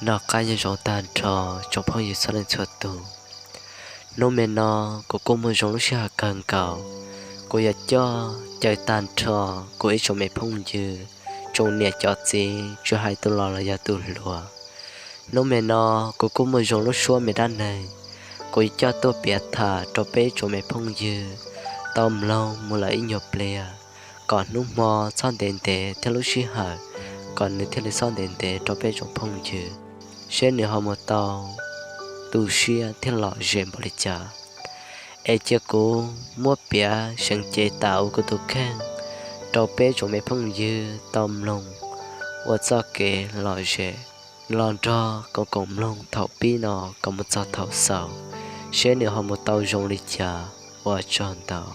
Noj qab nyob zoo tag nrho tsoom phooj ywg txhua leej txhua tus. Hnub me no kuv kuj muaj zoo lub sij hawm kawg nkaus, kuv yuav coj caw tag nrho kuv ib tsoom me phooj ywg, tsoom niam cov txiv, tsis hais tus laus los yog tus hluas. Hnub me no kuv kuj muaj zoo lub suab me dab neeg, kuv yuav coj tuaj piav tham rau peb tsoom me phooj ywg tau mloog mus lawm ib nyuag pliag, kom hnub hmo txhob ntev ntev thiab lub sij hawm kom nws thiaj li txhob ntev ntev rau peb tsoom phooj ywg, seb nws ho mus tau tu siab thiab lom zem npaum li cas. Es cia kuv muab piav seev cev tas ua kuv tus kheej rau peb tsoom me phooj ywg tau mloog ua txoj kev lom zem, los nrog koom koom mloog thaum pib no kom mus txog thaum xaus, seb nws ho mus tau zoo li cas. Ua tsaug ntau.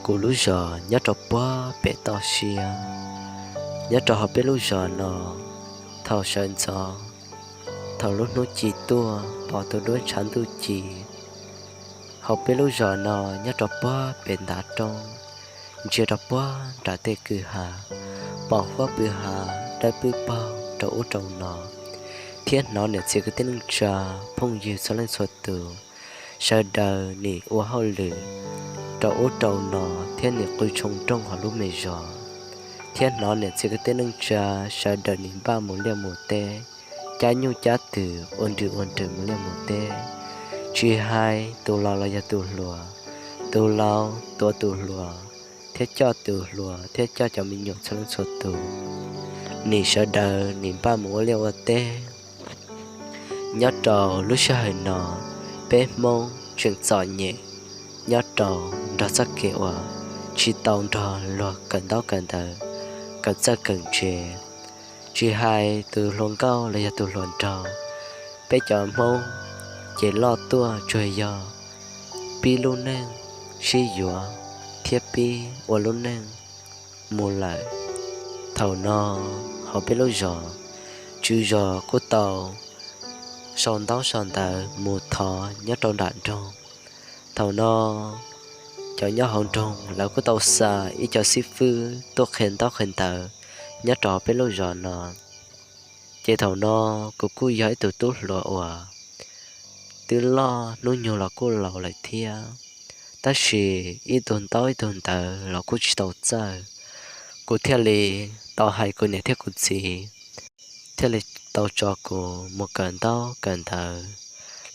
Kuv lub zos nyob rau puag pem toj siab. Nyob rau hauv peb lub zos no, thaum sawv ntxov, thaum lub hnub ci tuaj pom tus duab ntshav ntuj ci, hauv peb lub zos no nyob rau puag pem ntav roob, ntsia rau puag nram tej kwj ha, pom huab pw ha dawb pwb paug rau ub rau no, thiab hnov niam txiv kwv tij neej tsa phooj ywg txhua leej txhua tus sawv daws nim ua hauj lwm rau ub rau no, thiab nim qw tshoo nrooj hauv lub me zos, thiab hnov niam txiv kwv tij neej tsa sawv daws nim npaj mus liaj mus teb, cab nyuj cab twm ua nrws ua nrws mus liaj mus teb. Tsis hais tus laus los yog tus hluas, tus laus tuav tus hluas, thiab coj tus hluas thiab coj cov me nyuam txhua leej txhua tus, nim sawv daws nim npaj mus ua liaj ua teb. Nyob rau lub sij hawm no, peb Hmoob tseem txom nyem nyob rau nrog txoj kev uas tsis tau nrog luag kawm ntaub kawm ntawv, kawm txawj kawm ntse. Tsis hais tus hluas nkauj los yog tus hluas nraug, peb cov Hmoob ces loj tuaj tsuas yog pib lub neej sib yuav thiab pib ua lub neej mus lawm. Thaum no hauv peb lub zos, tswv zos kuj tau sau ntaub sau ntawv mus thov nyob rau nram nroog. Thaum no cov nyob hauv nroog lawv kuj tau xa ib co xib fwb tuaj qhia ntaub qhia ntawv nyob rau hauv peb lub zos no. Ces thaum no kuv kuj yog ib tug tub hluas uas twb loj, hnub nyoog los kuj laus lawm thiab, tab sis ib tug ntaub ib tug ntawv los kuj tsis tau txawj. Kuv thiaj li tau hais kuv niam thiab kuv txiv, thiaj li tau tso kuv mus kawm ntaub kawm ntawv.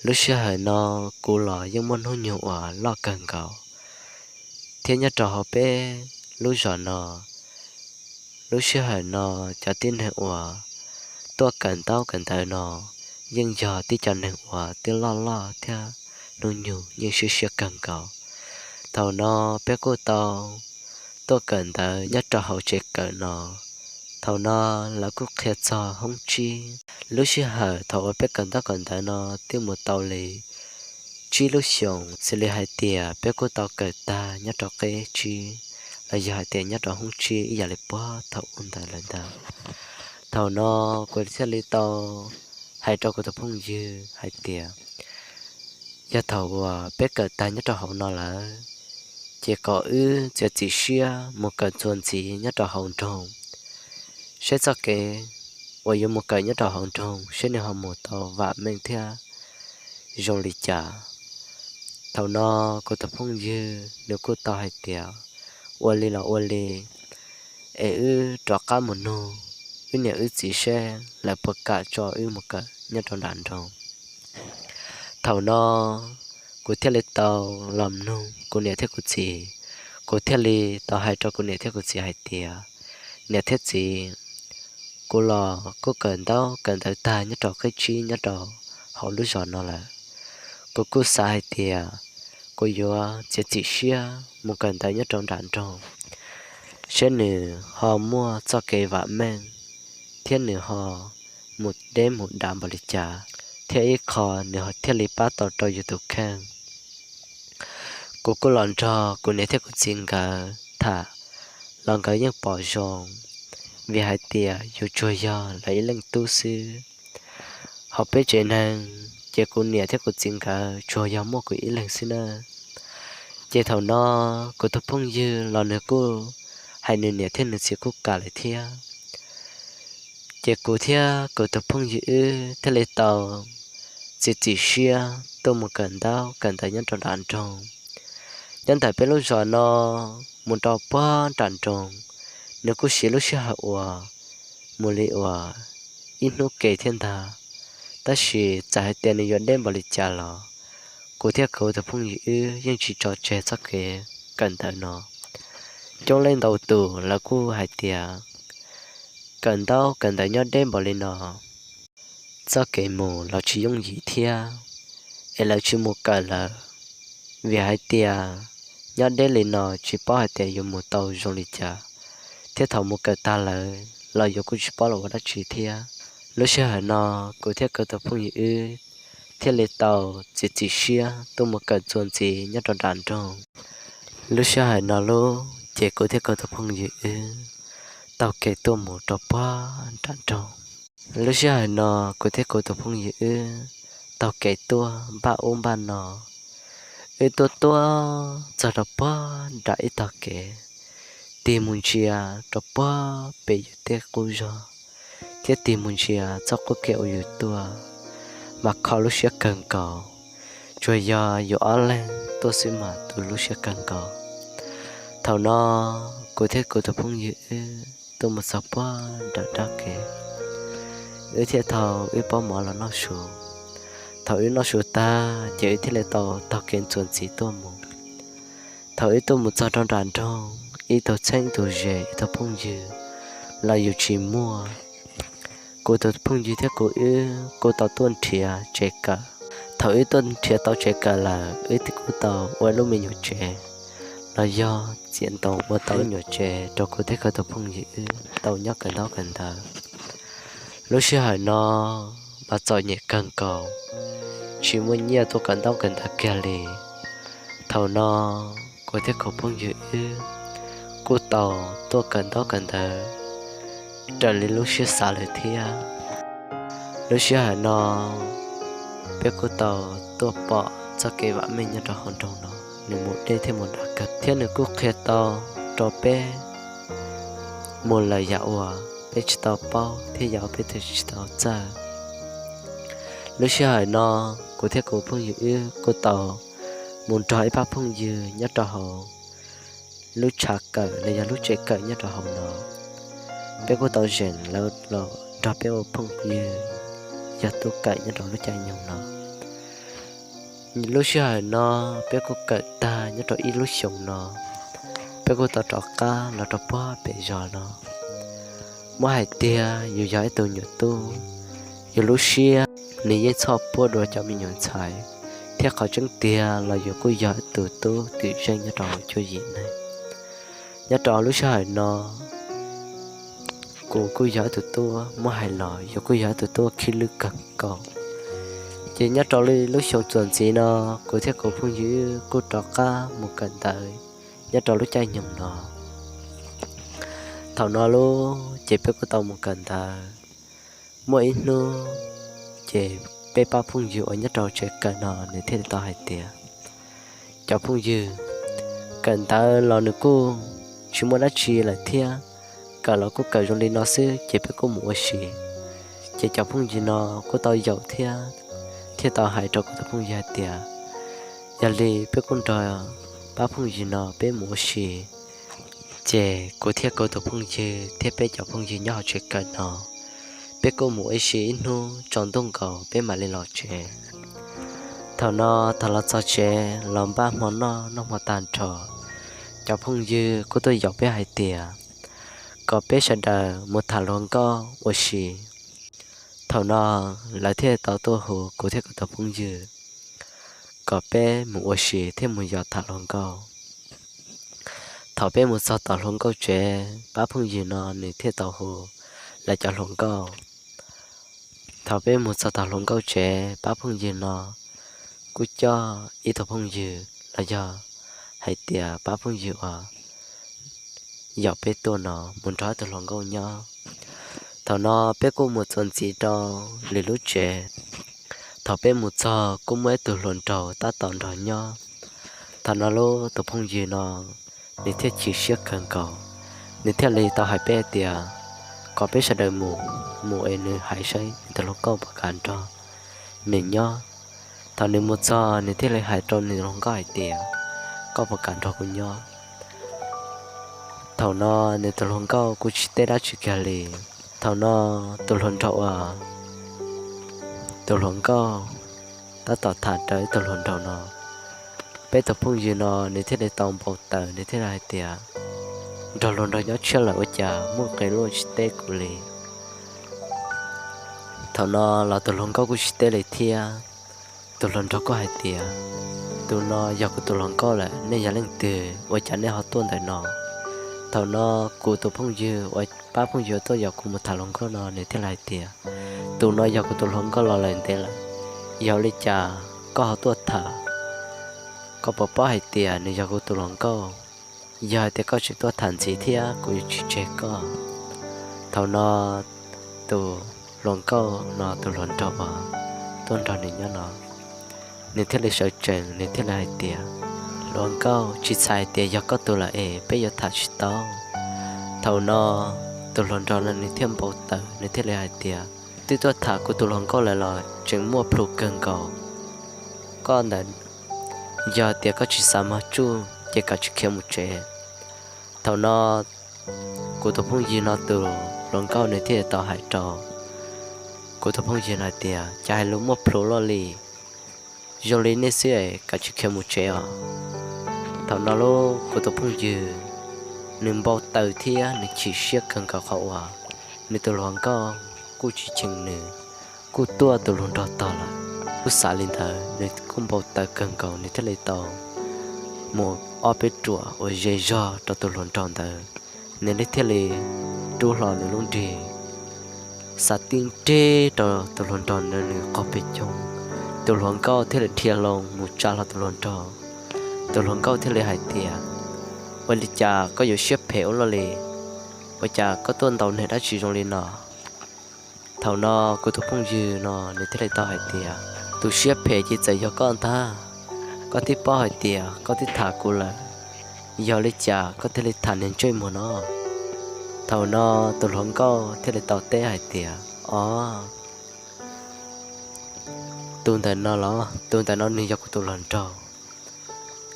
Lub sij hawm no kuv los yeej muaj hnub nyoog uas loj kawg nkaus, thiab nyob rau hauv peb lub zos no, lub sij hawm no cov tib neeg uas tuaj kawm ntaub kawm ntawv no yeej yog tib co neeg uas twb loj loj thiab hnub nyoog yeej siab siab kawg nkaus. Thaum no peb kuj tau tuaj kawm ntawv nyob rau hauv tsev kawm no. Thaum no lawv kuj qhia txog hoob tsib. Lub sij hawm thaum uas peb kawm ntaub kawm ntawv no twb mus tau li tsib lub xyoos, xws li hais tias peb kuj tau kawm tag nyob rau qib tsib, los yog hais tias nyob rau hoob tsib ib yam li puag thaum ub ntawd lawm ntag. Thaum no kuv thiaj li tau hais rau kuv tus phooj ywg hais tias, yog thaum uas peb kawm tag nyob rau hauv no lawm, ces kom wb txiav txim siab mus kawm txuas ntxiv nyob rau hauv nroog, saib txoj kev uas yuav mus kawm nyob rau hauv nroog saib nws ho mus tau vam meej thiab zoo li cas. Thaum no kuv tus phooj ywg nws kuj tau hais tias, ua li los ua li, es wb rov qab mus nug wb niam wb txiv seb lawv puas kam tso wb mus kawm nyob rau nram nroog. Thaum no kuv thiaj li tau los nug kuv niam thiab kuv txiv. Kuv thiaj li tau hais rau kuv niam thiab kuv txiv hais tias, niam thiab txiv, kuv los kuj kawm ntaub kawm ntawv tag nyob rau qib tsib nyob rau hauv lub zos no lawm. Kuv kuj xav hais tias kuv yuav txiav txim siab mus kawm ntawv nyob rau nram nroog, saib nws ho muaj txoj kev vam meej thiab nws ho mus deb mus dav npaum li cas, thiab ib qho nws ho thiaj li pab tau rau yus tus kheej. Kuv kuj los nrog kuv niam thiab kuv txiv nkawd tham, los nkawd yeej pom zoo, vim hais tias yus tsuas yog lawv ib leej tub xwb. Hauv peb tsev neeg ces kuv niam thiab kuv txiv nkawd tsuas yog muaj kuv ib leeg xwb nawb. Ces thaum no kuv tus phooj ywg los nws kuj hais nws niam thiab nws txiv kuj kam lawm thiab. Ces kuv thiab kuv tus phooj ywg wb thiaj li tau txiav txim siab tuaj mus kawm ntaub kawm ntawv nyob rau nram nroog. Nyob ntawm peb lub zos no mus rau puag nram nroog, nws kuj siv lub sij hawm uas mus li uas ib hnub ke thiab ntag. Tab sis txawm hais tias nws yuav deb npaum li cas los kuv thiab kuv tus phooj ywg wb yeej tsis tso tseg txoj kev kawm ntawv no. Coob leej ntau tus lawv kuj hais tias kawm ntaub kawm ntawv nyob deb npaum li no, txoj kev mus los tsis yooj yim thiab, es lawv tsis mus kawm lawm, vim hais tias nyob deb li no tsis paub hais tias yuav mus tau zoo li cas, thiab thaum mus kawm tag lawm los yuav kuj tsis paub los ua dab tsi thiab. Lub sij hawm no kuv thiab kuv tus phooj ywg wb thiaj li tau txiav txim siab tuaj mus kawm txuas ntxiv nyob rau nram nroog. Lub sij hawm no lub ces kuv thiab kuv tus phooj ywg wb taug kev tuaj mus rau puag nram nroog. Lub sij hawm no kuv thiab kuv tus phooj ywg wb taug kev tuaj npaj ub npaj no, wb tuaj tuaj txog rau puag nram ib tog kev, tig mus ntsia rau puag pem yus tej qub zog, thiab tig mus ntsia txoj qub kev uas yus tuaj, mas kho lub siab kawg nkaus. Tsuas yog yus ob leeg tuaj xwb mas tu lub siab kawg nkaus. Thaum no kuv thiab kuv tus phooj ywg wb tuaj mus txog puag nram nrab kev, wb thiaj tau wb pob mov los noj su. Thaum wb noj su tag ces wb thiaj li tau taug kev txuas ntxiv tuaj mus. Thaum wb tuaj mus txog rau nram nroog, ib tug txheeb tus ze ib tug phooj ywg los yus tsis muaj. Kuv tus phooj ywg thiab kuv wb kuj tau tuaj nrhiav tsev kawm. Thaum wb tuaj nrhiav tau tsev kawm lawm, wb kuj tau ua lub me nyuam tsev los yog txiav ntoo ua tau lub nyuam tsev rau kuv thiab kuv tus phooj ywg wb tau nyob kawm ntaub kawm ntawv. Lub sij hawm no mas txom nyem kawg nkaus, tsis muaj nyiaj tuaj kawm ntaub kawm ntawv kiag li. Thaum no kuv thiab kuv phooj ywg wb kuj tau tuaj kawm ntaub kawm ntawv raws li lub siab xav lawm thiab. Lub sij hawm no peb kuj tau tuaj pom txoj kev vam meej nyob rau hauv nroog no, nws mus deb thiab mus dav kawg, thiab nws kuj qhia tau rau peb mus lawm yam uas peb tsis tau paub thiab yam uas peb tsis tau txawj. Lub sij hawm no kuv thiab kuv phooj ywg wb kuj tau mus nrog ib pab phooj ywg nyob rau hauv lub tshav kawm los yog lub tsev kawm nyob rau hauv no. Peb kuj tau zeem lawv los nrog peb ua phooj ywg yog tuaj kawm nyob rau lub caij nyoog no. Lub sij hawm no peb kuj kawm tag nyob rau ib lub xyoos no, peb kuj tau rov qab los rau puag pem zos no. Muab hais tiag yus yog ib tug nyuam tub, yus lub siab nws yeej txhoj puab dua cov me nyuam ntxhais, thiab qhov tseeb tiag los yus kuj yog ib tug tub twm zeej nyob rau hauv cuab yim neeg. Nyob rau lub sij hawm no kuv kuj yog ib tug tub, muab hais los yus kuj yog ib tug tub khib lwb kawg nkaus. Ces nyob rau lub xyoo txuas ntxiv no kuv thiab kuv phooj ywg kuj rov qab mus kawm ntawv nyob rau lub caij nyoog no. Thaum no lub ces peb kuj tau mus kawm ntawv. Muaj ib hnub ces peb pab phooj ywg uas nyob rau tsev kawm no nws thiaj li tau hais tias, cov phooj ywg, kawm ntawv los nws kuj tsis muaj dab tsi lawm thiab, kawm los kuj kawm zoo li no xwb ces peb kuj mus ua si. Ces cov phooj ywg no kuj tau yaum thiab, thiaj tau hais rau kuv tus phooj ywg hais tias, yog li peb kuj nrog pab phooj ywg no peb mus ua si. Ces kuv thiab kuv tus phooj ywg thiab peb cov phooj ywg nyob hauv tsev kawm no, peb kuj mus ua si ib hnub tsaus ntuj nkaus peb mam li los tsev. Thaum no thaum los txog tsev los npaj hmo noj, noj hmo tag nrho, cov phooj ywg kuj tuaj yaum peb hais tias kom peb sawv daws mus tham hluas nkauj ua si. Thaum no lawv thiaj tau tuaj hu kuv thiab kuv tus phooj ywg kom peb mus ua si thiab mus yos tham hluas nkauj. Thaum peb mus txog tom hluas nkauj tsev, pab phooj ywg no nws thiaj tau hu lawv cov hluas nkauj. Thaum peb mus txog tom hluas nkauj tsev, pab phooj ywg no kuj coj ib tug phooj ywg los yog hais tias pab phooj ywg uas yaum peb tuaj no mus nrog ib tug hluas nkauj nyob. Thaum no peb kuj mus txuas ntxiv rau lwm lub tsev. Thaum peb mus txog kuj muaj ib tug hluas nraug tab tom nrog nyob. Thaum no lub tus phooj ywg no nws thiaj chim siab kawg nkaus, nws thiaj li tau hais peb hais tias kom peb sawv daws mus, mus es nws hais saib nws tus hluas nkauj puas kam nrog nws nyob. Thaum nws mus txog nws thiaj li hais rau nws hluas nkauj hais tias, koj puas kam nrog kuv nyob? Thaum no nws tus hluas nkauj kuj tsis teb dab tsi kiag li. Thaum no tus hluas nraug uas tus hluas nkauj tab tom tham rau ib tug hluas nraug no, peb tus phooj ywg no nws thiaj li tau npau taws, nws thiaj li hais tias, nrog hluas nraug nyob tshiab lawm ua cas muaj qee lub tsis teb kuv li. Thaum no los tus hluas nkauj kuj tsis teb li thiab. Tus hluas nraug kuj hais tias, tus no yog kuv tus hluas nkauj lawm, nej yog leej twg ua cas nej ho tuaj ntawm no? Thaum no kuv tus phooj ywg uas pab phooj ywg tuaj yaum kuv mus tham hluas nkauj no nws thiaj li hais tias, tus no yog kuv tus hluas nkauj los lawm ntev lawm, yog li cas koj ho tuaj tham? Koj puas paub hais tias nws yog kuv tus hluas nkauj? Yog hais tias koj tseem tuaj tham ntxiv thiab kuv yuav tsis tseg koj. Thaum no tus hluas nkauj no tus hluas nraug uas tuaj nrog nws nyob no, nws thiaj li sawv tsees, nws thiaj li hais tias, hluas nkauj, tsis txhais hais tias yog koj tus lawm es peb yuav tham tsis tau. Thaum no tus hluas nraug no nws thiaj npau taws, nws thiaj li hais tias, twb tuaj tham kuv tus hluas nkauj lawm los tseem muaj plhus kawg nkaus. Koj ntawm, yog tias koj tsis xav mog tsuj ces koj tsis khiav mus tsev. Thaum no kuv tus phooj ywg no tus hluas nkauj nws thiaj tau hais rau kuv tus phooj ywg no hais tias, cas hais lus muaj plhus luaj li, zoo li nej xwb es koj tsis khiav mus tsev os. Thaum no lub kuv tus phooj ywg nws npau taws thiab nws chim siab kawg nkaus qhov uas nws tus hluas nkauj kuj tsis cheem nws, kuj tuaj tus hluas nraug tog lawm. Kuj xav li ntawd nws kuj npau taws kawg nkaus, nws thiaj li tau mus ob peb ruam uas ze zog rau tus hluas nraug ntawd. Nws thiaj li rub hlo nws lub nrig xa tib nrig rau tus hluas nraug ntawd nws qaug pes coog. Tus hluas nkauj thiaj li dhia hlo mus tsa hlo tus hluas nraug. Tus hluas nkauj thiaj li hais tias, ua li cas koj yuav siab phem ua luaj li? Ua cas koj tuaj ntaus neeg dab tsi zoo li no? Thaum no kuv tus phooj ywg no nws thiaj li tau hais tias, tus siab phem ces txawm yog koj ntag. Koj twb paub hais tias koj twb tham kuv lawm, yog li cas koj thiaj li tham niag ntsej muag no? Thaum no tus hluas nkauj thiaj li tau teb hais tias, o, tus ntawm no los, tus ntawm no nws yog kuv tus hluas nraug.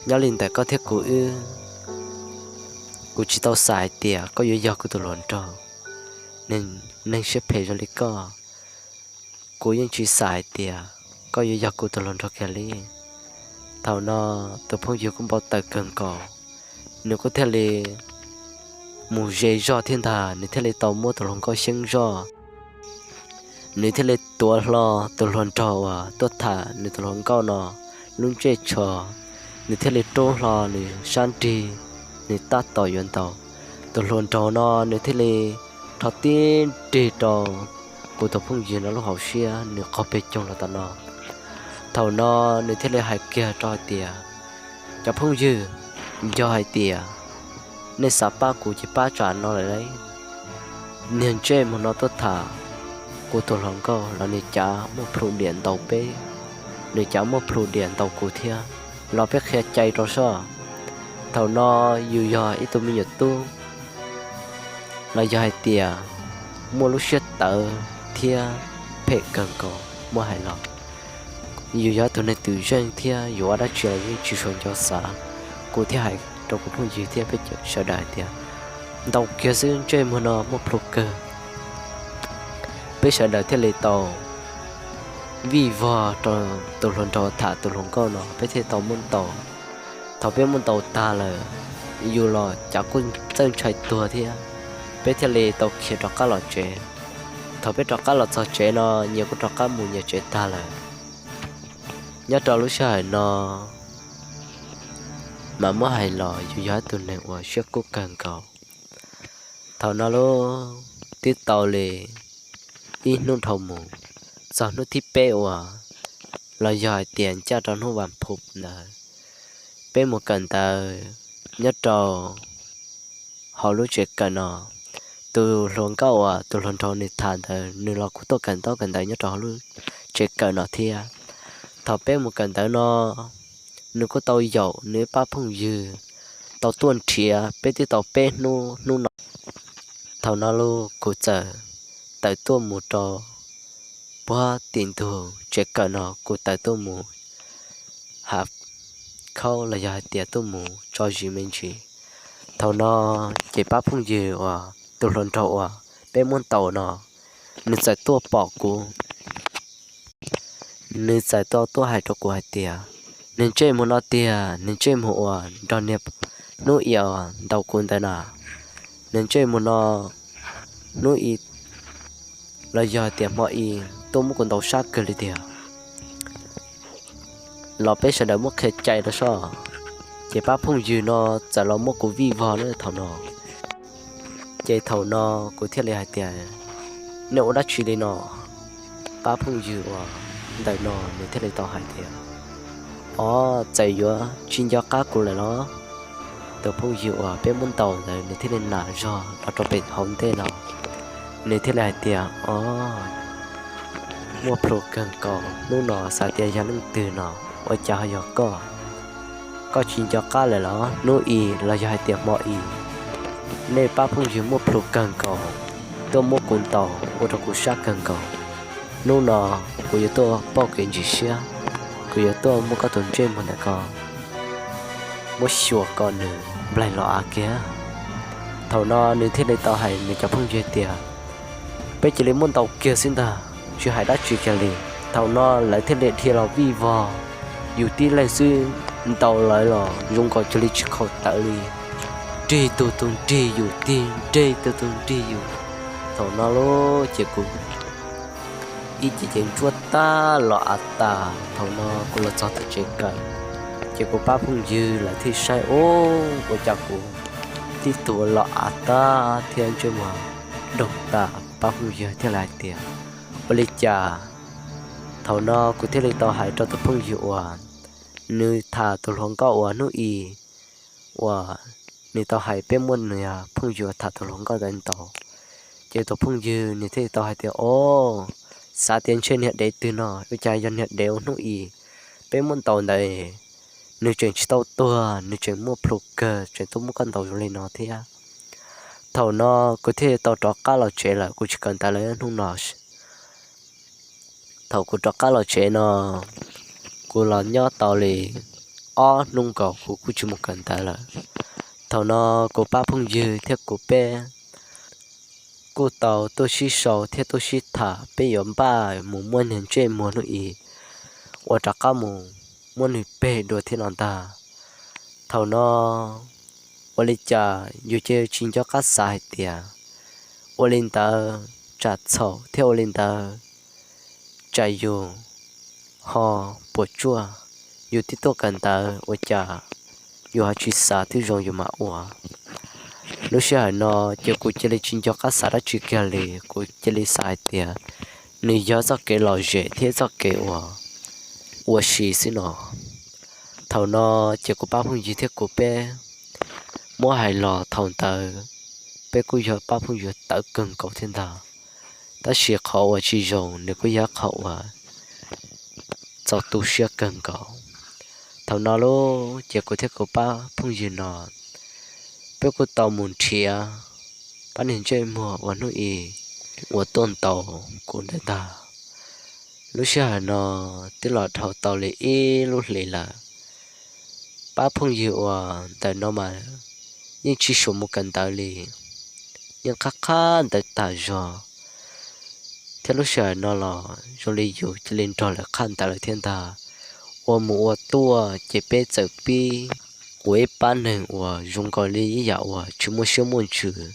Nyob li ntawm koj thiab kuv wb, kuv tsis tau xav hais tias koj yuav yog kuv tus hluas nraug. Neeg siab phem zoo li koj, kuv yeej tsis xav hais tias koj yuav yog kuv tus hluas nraug kiag li. Thaum no tus phooj ywg kuj npau taws kawg nkaus, nws kuj thiaj li mus ze zog thiab ntag, nws thiaj li tau muab tus hluas nkauj xyeeb zog. Nws thiaj li tuav hlo tus hluas nraug uas tuaj tham nws tus hluas nkauj no lub ntsej tsho, nws thiaj li rub hlo nws sab nrig, nws tab tom yuav ntaus. Tus hluas nraug no nws thiaj li rho tib nrig rau kuv tus phooj ywg no lub hauv siab, nws qaug pes coog los tom no. Thaum no nws thiaj li hais kiag rau hais tias, cov phooj ywg, yog hais tias nej xav pab kuv ces pab tsam no lawm lauj. Niag ntsej muag no tuaj tham kuv tus hluas nkauj los nws cav muaj plhus diam ntaus peb, nws cav muaj plhus diam ntaus kuv thiab, los peb qhia cai rau soj. Thaum no yus yog ib tug me nyuam tub los yog hais tias muaj lub siab tawv thiab phem kawg nkaus muab hais los, yus yog ib tug neeg twm zeej thiab yus ua dab tsi los yeej tsis tshua nco xav. Kuv thiaj hais rau kuv phooj ywg thiab peb sawv daws hais tias, ntaus kiag xwb, ntsej muag no muaj plhus kawg. Peb sawv daws thiaj li tau vij vog rau tus hluas nraug tham tus hluas nkauj no, peb thiaj tau muab ntaus. Thaum peb muab ntaus tag lawm, yus los cav kuj txawj ntshai tuag thiab, peb thiaj li tau khiav rov qab los tsev. Thaum peb rov qab los txog tsev no, nyias kuj rov qab mus nyias tsev tag lawm. Nyob rau lub sij hawm no mas muab hais los yus yog ib tug neeg uas siab kub kawg nkaus. Thaum no lub twb tau li ib hnub dhau mus, txog hnub thib peb uas los yog hais tias ncaj rau hnub vas phuv ntawd, peb mus kawm ntawv nyob rau hauv lub tsev kawm no. Tus hluas nkauj uas tus hluas nraug nws tham ntawd nws los kuj tuaj kawm ntaub kawm ntawv nyob rau hauv lub tsev kawm no thiab. Thaum peb mus kawm ntawv no, nws kuj tau yaum nws ib pab phooj ywg tau tuaj nrhiav peb twb tau peb hnub, hnub no. Thaum no los kuv txawm tawm tuaj mus rau puag tim ntug tsev kawm no, kuv tawm tuaj mus hav khaub los yog hais tias tuaj mus tso zis me ntsis. Thaum no ces pab phooj ywg uas tus hluas nraug uas peb muab ntaus no, nws txawm tuaj pom kuv, nws txawm tau tuaj hais rau kuv hais tias, nws ntsej muag no tiag, nws ntsej muag uas nrog niag hnub i ntaus kuv ntawd na, nws ntsej muag no hnub i los yog tias hmo i tuaj muab kuv ntaus sab kawg li tiag. Los peb sawv daws muab qhia cai rau soj. Ces pab phooj ywg no txawm los muab kuv vij vog na thaum no. Ces thaum no kuv thiaj li hais tias, nej ua dab tsi li no? Pab phooj ywg uas ntawm no nws thiaj li tau hais tias, ob, txawm yuav tsis nco qab kuv lawm los? Tus phooj ywg uas peb muab ntaus ntawd nws thiaj li nam zog los rau pem hauv ntej no, nws thiaj li hais tias, ob, muaj plhus kawg nkaus, hnub no xav tias yog leej twg no, ua cas ho yog koj? Koj tsis nco qab lawm los? Hnub i los yog hais tias hmo i, nej pab phooj ywg muaj plhus kawg nkaus, tuaj muab kuv ntaus ua rau kuv sab kawg nkaus. Hnub no kuv yuav tuaj pauj kev ntsis siab, kuv yuav tuaj muab koj tus ntsej muag ntawm ko muab xyuas kom nws nplaig los av kiag. Thaum no nws thiaj li tau hais nws cov phooj ywg tias, peb cia li muab ntaus kiag xwb ntag, tsis hais dab tsi kiag li. Thaum no lawv thiaj li dhia los vij vog yus tib leeg xwb, ntaus lawv los zoo nkaus cia li tsis khaus tawv li, nrig tus tus nrig yus tig, nrig tus tus nrig yus. Thaum no lub ces kuv ib ce ces ntsuab tag los av tas. Thaum no kuv los txog tom tsev kawm, ces kuv pab phooj ywg lawv thiaj saib, ub, ua cas kuv tib tug los av tag thiab ntsej muag doog tas. Kuv pab phooj ywg thiaj li hais tias, ua li cas? Thaum no kuv thiaj li tau hais rau tus phooj ywg uas nws tham tus hluas nkauj uas hnub i uas nws tau hais peb muab nws phooj ywg uas tham tus hluas nkauj ntawd ntaus. Ces tus phooj ywg nws thiaj li tau hais tias, o, xav tias ntshe niag dev twg no, ua cas yog niag dev uas hnub i peb muab ntaus ntawd, nws tseem tsis tau tuag, nws tseem muaj plhus kawg, tseem tuaj muab koj ntaus zoo li no thiab. Thaum no kuv thiaj li tau rov qab los tsev lawm, kuv tsis kawm ntawv lawm hnub no. Thaum kuv rov qab los tsev no, kuv los nyob tau li ob hnub nkaus kuv kuj tsis mus kawm ntawv lawm. Thaum no kuv pab phooj ywg thiab kuv peb kuj tau tuaj sib sau thiab tuaj sib tham peb yuav npaj mus muab niag ntsej muag hnub i uas rov qab mus muab nws peg dua thiab no ntag. Thaum no ua li cas yus cia tsis nco qab xav hais tias ua li ntawd tsam txhaum thiab ua li ntawd tsam yus ho puas tsuaj, yus twb tuaj kawm ntawv ua cas yus ho tsis xav twb zoo yus mam ua. Lub sij hawm no ces kuv cia li tsis nco qab xav dab tsi kiag li, kuv cia li xav hais tias nws yog txoj kev lom zem thiab txoj kev uas ua si xwb no. Thaum no ces kuv pab phooj ywg thiab kuv peb muab hais los thaum ntawd peb kuj yog pab phooj ywg tawv kawg nkaus thiab ntag, tab sis qhov uas tsis zoo nws kuj yog qhov uas txaus tu siab kawg nkaus. Thaum no lub ces kuv thiab kuv pab phooj ywg no peb kuj tau mus nrhiav pab niag ntsej muag uas hnub i uas tuaj ntaus kuv ntawd ntag. Lub sij hawm no twb los dhau tau li ib lub hlis lawm. Pab phooj ywg uas ntawm no mas yeej tsis xav mus kawm ntawv li, yeej qab qab ntawv tas zog, thiab lub sij hawm no los zoo li yus cia li nrog lawv qhab ntawv lawm thiab ntag. Ua mus ua tuaj ces peb txawm pib ua ib pab neeg uas zoo nkaus li ib yam uas tsis muaj siab muaj ntsws,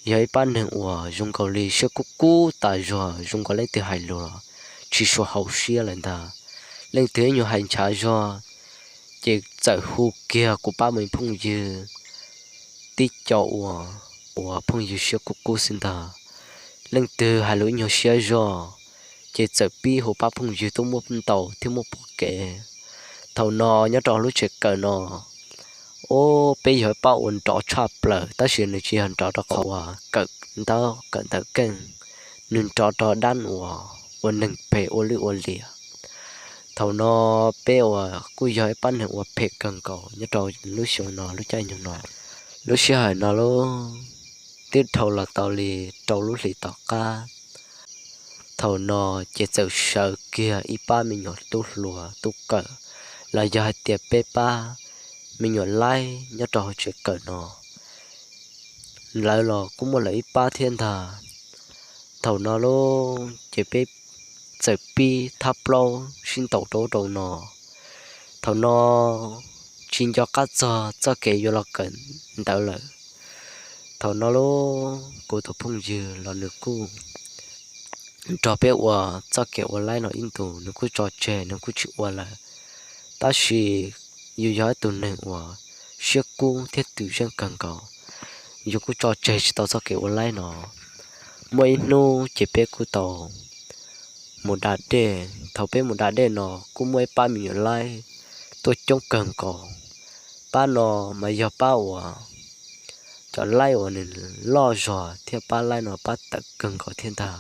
yog ib pab neeg uas zoo nkaus li siab kub kub tas zog, zoo nkaus leej twg hais lus los tsis suav haum siab lawm ntag. Leej twg ib nyuag hais nchav zog ces txawm hu kiag kuv pab me phooj ywg tib co uas, uas phooj ywg siab kub kub xwb ntag. Leej twg hais lus ib nyuag siab zog ces txawm pib hu pab phooj ywg tuaj muab ntaus thiab muab pub kev. Thaum no nyob rau lub tsev kawm no, ub, peb yog ib pab uas nrov tshaj plaws tab sis nws tsis yog nrov rau qhov uas kawm ntawv kawm ntawv keej, nws nrov rau dab uas ua neeg phem ua lwj ua liam. Thaum no peb uas kuj yog ib pab neeg uas phem kawg nkaus nyob rau lub xyoo no lub caij nyoog no. Lub sij hawm no lub twb dhau los tau li rau lub hlis tom qab. Thaum no ces txawm sawv kiag ib pab me nyuam tub hluas tub kawm los yog hais tias peb pab me nyuam laib nyob rau hauv tsev kawm no, lawv los kuj muaj lawv ib pab thiab ntag. Thaum no lub ces peb txawm pib thab plaub sib ntaus rau ub rau no. Thaum no tsis nco qab txog txoj kev yuav los kawm ntawv lawm. Thaum no lub kuv tus phooj ywg los nws kuj nrog peb ua txoj kev ua laib no ib ntus, nws kuj tso tseg nws kuj tsis ua lawm. Tab sis yus yog ib tug neeg uas siab kub thiab twm zeej kawg nkaus, yus kuj tso tseg tsis tau txoj kev ua laib no. Muaj ib hnub ces peb kuj tau mus da dej. Thaum peb mus da dej no kuj muaj ib pab me nyuam laib tuaj coob kawg nkaus. Pab no mas yog pab uas cov laib uas nws loj zog thiab pab laib no pab tawm kawg nkaus thiab ntag,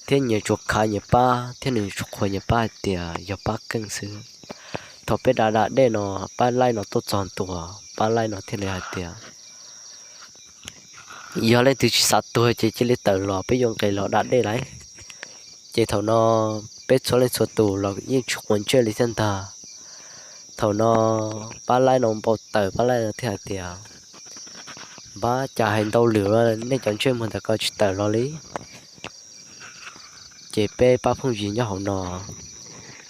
thiab nyias tsuas khav nyias pab thiab nws tsuas qhuas nyias pab hais tias yog pab keej xwb. Thaum peb da da dej no, pab laib no tuaj txog ntua, pab laib no thiaj li hais tias, yog leej twg tsis xav tuag ces cia li tawm los peb yuav nqis los da dej lawm. Ces thaum no peb txhua leej txhua tus los yeej tsis quav ntsej li thiab ntag. Thaum no pab laib no npau taws, pab laib no thiaj hais tias, npab cas hais ntau lawm nej cov ntsej muag ntawm ko tsis tawm los li. Ces peb pab phooj ywg nyob hauv no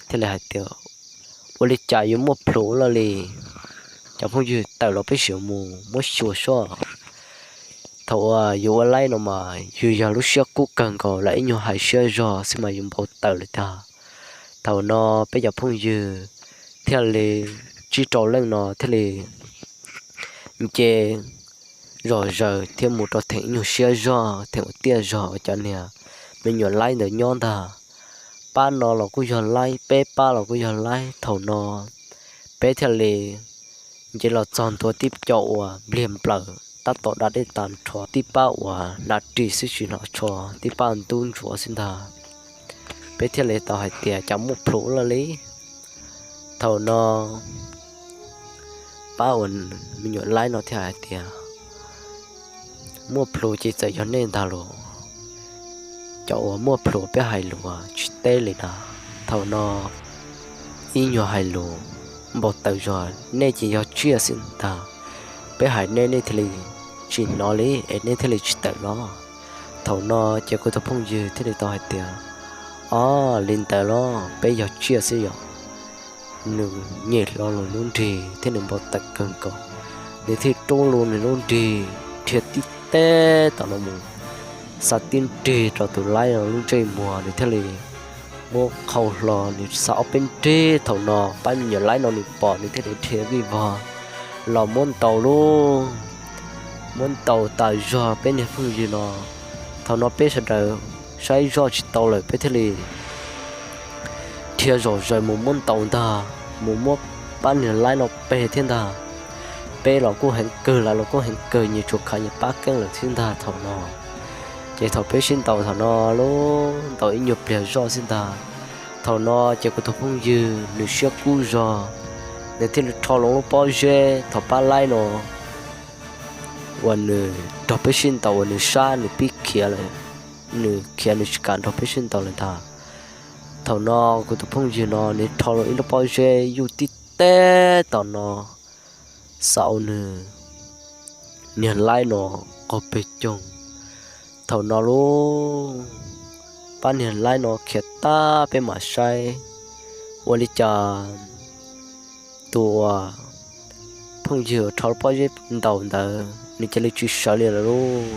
thiaj li hais tias, ua li cas yuav muaj plhus ua luaj li, cov phooj ywg tawm los peb sim mus muab xyuas soj. Thaum uas yus ua laib no mas yus yog lub siab kub kawg nkaus, lam ib nyuag hais siab zog xwb mas yus npau taws lawm tag. Thaum no peb cov phooj ywg thiaj li tsib rau leej no thiaj li nce zom zaws thiab mus rau theem ib nyuag siab zog, theem ua tiaj zog uas cov niag me nyuam laib ntawd nyob ntag. Pab no los kuj yog laib, peb pab los kuj yog laib. Thaum no peb thiaj li nce los txog ntua tib co uas npliag nplaws tab tom da dej tag nrho, tib pab uas hnav ris xwb tsis hnov tsho, tib pab ntub ntsuav xwb ntag. Peb thiaj li tau hais tias cas muaj plhus ua luaj li. Thaum no pab uas me nyuam laib no thiaj hais tias, muaj plhus ces txawm yog nej ntag los, cov uas muaj plhus peb hais lus tsis teb li na. Thaum no ib nyuag hais lus npau taws zog, nej ces yog tsiaj xwb ntag, peb hais nej nej thiaj li tsis hnov li es nej thiaj li tsis tawm los. Thaum no ces kuv tus phooj ywg thiaj li tau hais tias, o, li ntawd los peb yog tsiaj xwb yom. Nws nyem hlo nws lub nrig thiab nws npau taws kawg nkaus, nws thiaj rub lub nws lub nrig dhia tib teb tom no mus, xa tib nrig rau tus laib no lub ntsej muag, nws thiaj li muab qhau hlo nws xa ob peb nrig. Thaum no pab me nyuam laib no nws pom nws thiaj li dhia vij vog los muab ntaus lauj, muab ntaus tas zog peb niag phooj ywg no. Thaum no peb sawv daws saib zoj tsis tau lawm peb thiaj li dhia zom zaws mus muab ntaus ntag, mus muab pab niag laib no peg thiab ntag. Peb los kuj heev kawg, lawv los kuj heev kawg, nyias tsuas khav nyias pab keeb lawm thiab ntag thaum no. Ces thaum peb sib ntaus thaum no lauj, ntaus ib nyuag pliag zoj xwb ntag. Thaum no ces kuv tus phooj ywg nws siab kub zog, nws thiaj li rho loo lub pob zeb thaum pab laib no uas nws nrog peb sib ntaus uas nws sab nws pib khiav lawm, nws khiav nws tsis kam nrog peb sib ntaus lawm ntag. Thaum no kuv tus phooj ywg no nws rho loo ib lub pob zeb yuj tib teb tom no, xav ua nws niag laib no qaug peg coog. Thaum no lauj, pab niag laib no khiav tag peb mam saib, ua li cas tus uas phooj ywg rho lub pob zeb ntaus ntawd nws cia li tsis sawv li lawm lauj.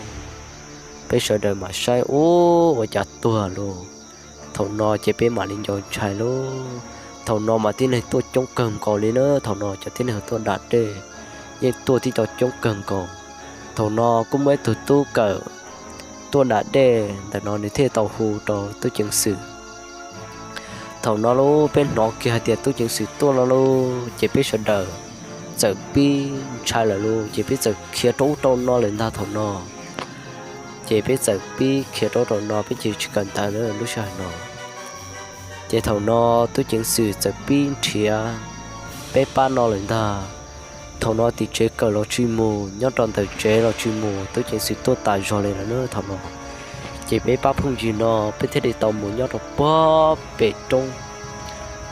Peb sawv daws mam saib ub ua cas tuag lauj. Thaum no ces peb mam li nco ntshai lauj. Thaum no mas tib neeg tuaj coob kawg nkaus li na, thaum no cov tib neeg tuaj da dej yeej tuaj tib co coob kawg nkaus. Thaum no kuj muaj ib tug tub kawm tuaj da dej ntawm no nws thiaj tau hu rau tub ceev xwm. Thaum no lauj, peb hnov kiag hais tias tub ceev xwm tuaj no lauj, ces peb sawv daws txawm pib ntshai lawm lauj, ces peb txawm khiav rau ub rau no lawm ntag thaum no. Ces peb txawm pib khiav rau ub rau no, peb ces tsis kawm ntawv lawm lub sij hawm no. Ces thaum no tub ceev xwm txawm pib nrhiav peb pab no lawm ntag. Thaum no tim tsev kawm los tsis mus, nyob rau ntawm tsev los tsis mus, tub ceev xwm tuaj tas zog li lawm na thaum no. Ces peb pab phooj ywg no peb thiaj li tau mus nyob rau puag pem roob.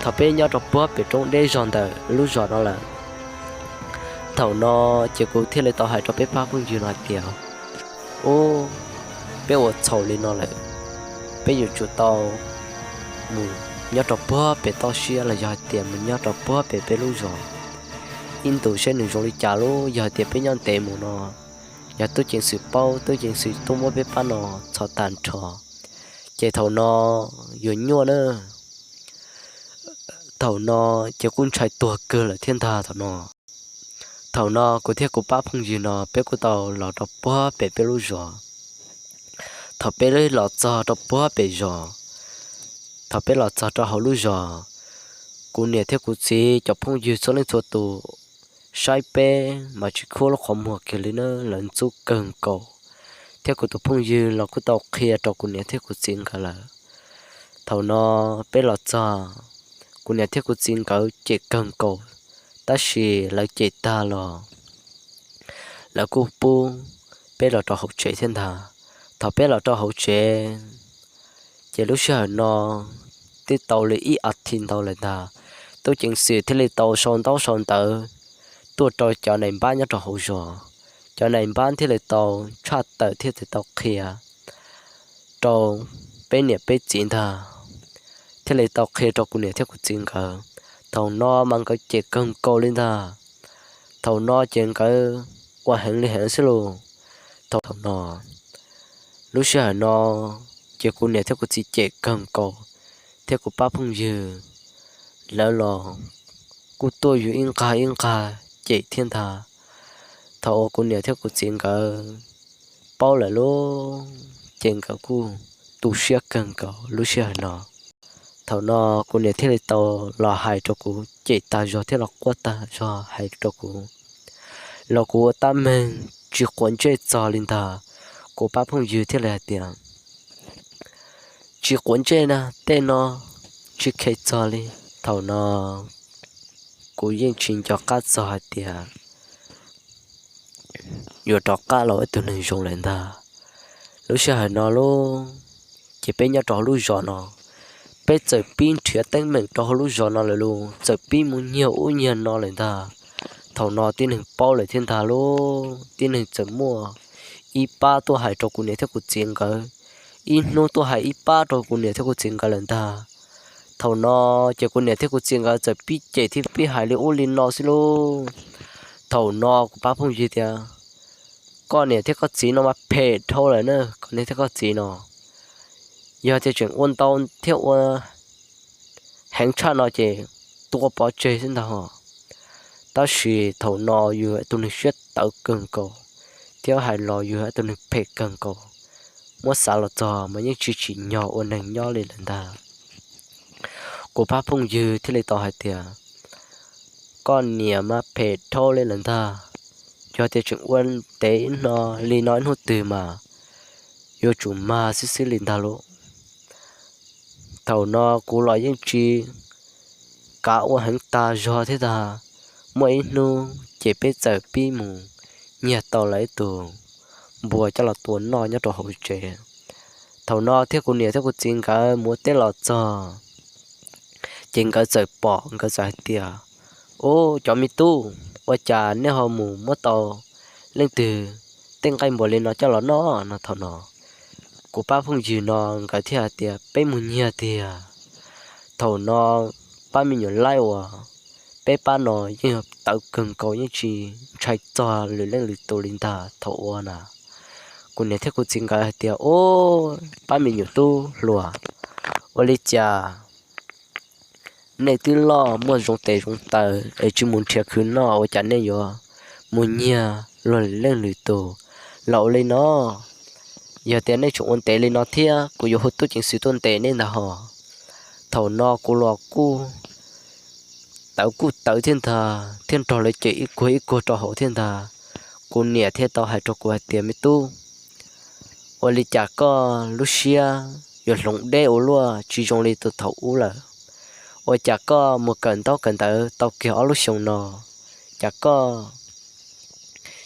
Thaum peb nyob rau puag pem roob deb zog ntawm lub zos no lawm, thaum no ces kuv thiaj li tau hais rau peb pab phooj ywg no hais tias, Ub, peb ua txhaum li no lawm, peb yuav tsum tau mus nyob rau puag pem toj siab los yog hais tias mus nyob rau puag pem peb lub zos ib ntus seb nws zoo li cas lub. Yog hais tias peb nyob ntev mus no, yog tub ceev xwm paub, tub ceev xwm tuaj muab peb pab no txhom tag nrho, ces thaum no yuav nyuaj na. Thaum no ces kuj ntshai tuag kawg lawm thiab ntag thaum no. Thaum no kuv thiab kuv pab phooj ywg no peb kuj tau los rau puag pem peb lub zos. Thaum peb los txog rau puag pem zos, thaum peb los txog rau hauv lub zos, kuv niam thiab kuv txiv cov phooj ywg txhua leej txhua tus saib peb mas tsis khuab lub qhov muag kiag li na, lawv ntxub kawg nkaus. Thiab kuv tus phooj ywg los kuj tau qhia rau kuv niam thiab kuv txiv nkawd lawm. Thaum no peb los txog, kuv niam thiab kuv txiv nkawd cem kawg nkaus, tab sis lawv cem tag los lawv kuj pub peb los rau hauv tsev thiab ntag. Thaum peb los rau hauv tsev, ces lub sij hawm no twb tau li ib as thiv ntau lawm ntag, tub ceev xwm thiaj li tau sau ntaub sau ntawv tuaj rau cov nais npab nyob rau hauv zos. Cov nais npab thiaj li tau tshaj tawm thiab tau qhia rau peb niam peb txiv ntag, thiaj li tau qhia rau kuv niam thiab kuv txiv nkawd. Thaum no mas nkawd cem kawg nkaus li ntag. Thaum no ces nkawd ua heev li heev xwb lauj. Thaum no, lub sij hawm no ces kuv niam thiab kuv txiv cem kawg nkaus, thiab kuv pab phooj ywg lawv los kuj tuaj yug ib nqag ib nqag cem thiab ntag. Thaum uas kuv niam thiab kuv txiv nkawd paub lawm lauj, ces nkawd kuj tu siab kawg nkaus lub sij hawm no. Thaum no kuv niam thiaj li tau los hais rau kuv, cem tag zog thiab los quaj tag zog hais rau kuv, los kuv ua tab meeg tsis quav ntsej txog li ntag. Kuv pab phooj ywg thiaj li hais tias, Tsis quav ntsej na, tej no tsis khe txog li. Thaum no kuv yeej tsis nco qab txog hais tias yuav rov qab los ua ib tug neeg zoo lawm ntag. Lub sij hawm no lauj, ces peb nyob rau hauv lub zos no, peb txawm pib nrhiav teeb meem rau hauv lub zos no lawm lauj, txawm pib mus nyiag ub nyiag no lawm ntag. Thaum no tib neeg paub lawm thiab ntag lauj, tib neeg txawm muaj ib pab tuaj hais rau kuv niam thiab kuv txiv nkawd, ib hnub tuaj hais ib pab rau kuv niam thiab kuv txiv nkawd lawm ntag. Thaum no ces kuv niam thiab kuv txiv nkawd txawm pib cem thiab pib hais li ub li no xwb lauj. Thaum no kuv pab phooj ywg tias, Koj niam thiab koj txiv no mas phem dhau lawm na, koj niam thiab koj txiv no. Yog tias tseem ua ntau thiab ua heev tshaj no ces tua pov tseg xwb ntag hos. Tab sis thaum no yus tus neeg siab tawv kawg nkaus, thiab hais los yus tus neeg phem kawg nkaus, muab xav los txog mas yeej tsis tsim nyog ua neeg nyob li lawm ntag. Kuv pab phooj ywg thiaj li tau hais tias, Koj niam mas phem dhau li lawm ntag. Yog tias tseem ua ntev li no ib hnub twg mas yuav tsum mag xwb xwb li ntag lauj. Thaum no kuv los yeej tsis kav ua heev tas zog thiab ntag. Muaj ib hnub ces peb txawm pib mus nyiag tau lawv ib tug npua coj los tua noj nyob rau hauv tsev. Thaum no thiab kuv niam thiab kuv txiv nkawd mus ua teb los txog, ces nkawd txawm pom, nkawd txawm hais tias, Ub, cov me tub, ua cas nej ho mus muab tau leej twg tej nqaij npua li no coj los noj no? Thaum no kuv pab phooj ywg no nkawd thiaj hais tias, Peb mus nyiag tiag. Thaum no pab me nyuam laib uas peb pab no yeej tawv kawg nkaus, yeej tsis ntshai txog lwm leej lwm tus li ntag thaum ub na. Kuv niam thiab kuv txiv nkawd hais tias, Ub, pab me nyuam tub hluas, ua li cas nej twb loj muaj zoo tes zoo taw es tsis mus nrhiav khwv noj, ua cas nej yuav mus nyiag luag lwm leej lwm tus los ua li no? Yog tias nej tseem ua ntev li no thiab kuv yuav hu tub ceev xwm tuaj ntes nej ntag hos. Thaum no kuv los kuj tawv kuj tawv thiab ntag, thiab nrog lawv cem ib kuag ib kuag rau hauv thiab ntag. Kuv niam thiaj tau hais rau kuv hais tias, Me tub, ua li cas koj lub siab yuav hloov deb ua luaj tsis zoo li tus thaum ub lawm? Ua cas koj mus kawm ntaub kawm ntawv tau kiag ob lub xyoos no, cas koj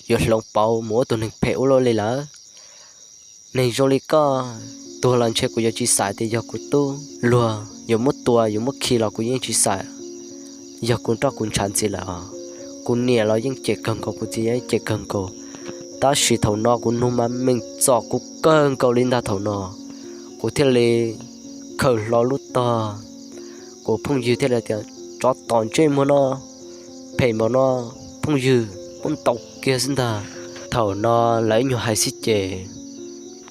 yuav hloov pauv mus ua tus neeg phem ua luaj li lawm? Neeg zoo li koj, tuag los ntshe kuv yuav tsis xav tias yog kuv tub. Luag yuav muab tua yuav muab khi los kuv yeej tsis xav, yog kuv nroj kuv ntshav ntxiv lawm. Kuv niam los yeej cem kawg nkaus, kuv txiv yeej cem kawg nkaus, tab sis thaum no kuv nug mas meem txom kuv kawg nkaus li ntag. Thaum no kuv thiaj li khaws hlo lub tog, kuv phooj ywg thiaj li tias, tsov tom ntsej muag no, phem npaum no, phooj ywg, muab ntaus kiag xwb ntag. Thaum no lawv ib nyuag hais xwb ces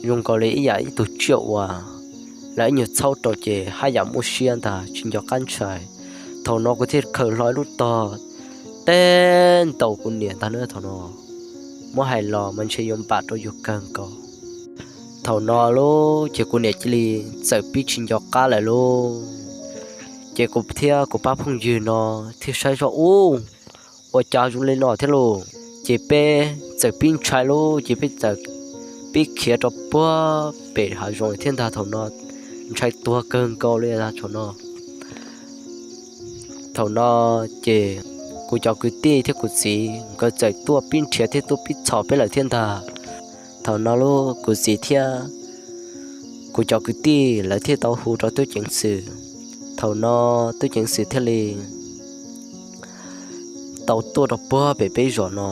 zoo nkaus li ib yam ib tug tsiaj uas lawv ib nyuag txhaub rau ces haj yam muaj siab ntag, tsis nco qab ntshai. Thaum no kuv thiaj khaws hlo ib lub tog teb ntaus kuv niam ntag na. Thaum no muab hais los mas ntshe yuav npam rau yus kawg nkaus. Thaum no lub ces kuv niam cia li txawm pib tsis nco qab lawm lauj. Ces kuv thiab kuv pab phooj ywg no thiaj saib zoj ub, ua cas zoo li no thiab lauj. Ces peb txawm pib ntshai lauj, ces peb txawm pib khiav rau puag pem hav zoov thiab ntag. Thaum no ntshai tuag kawg nkaus li thaum no. Thaum no ces kuv cov kwv tij thiab kuv txiv nkawd txawm tuaj pib nrhiav thiab tuaj pib txhom peb lawm thiab ntag. Thaum no lub kuv txiv thiab kuv cov kwv tij lawv thiaj tau hu rau tub ceev xwm. Thaum no tub ceev xwm thiaj li tau tuaj rau puag pem peb zos no.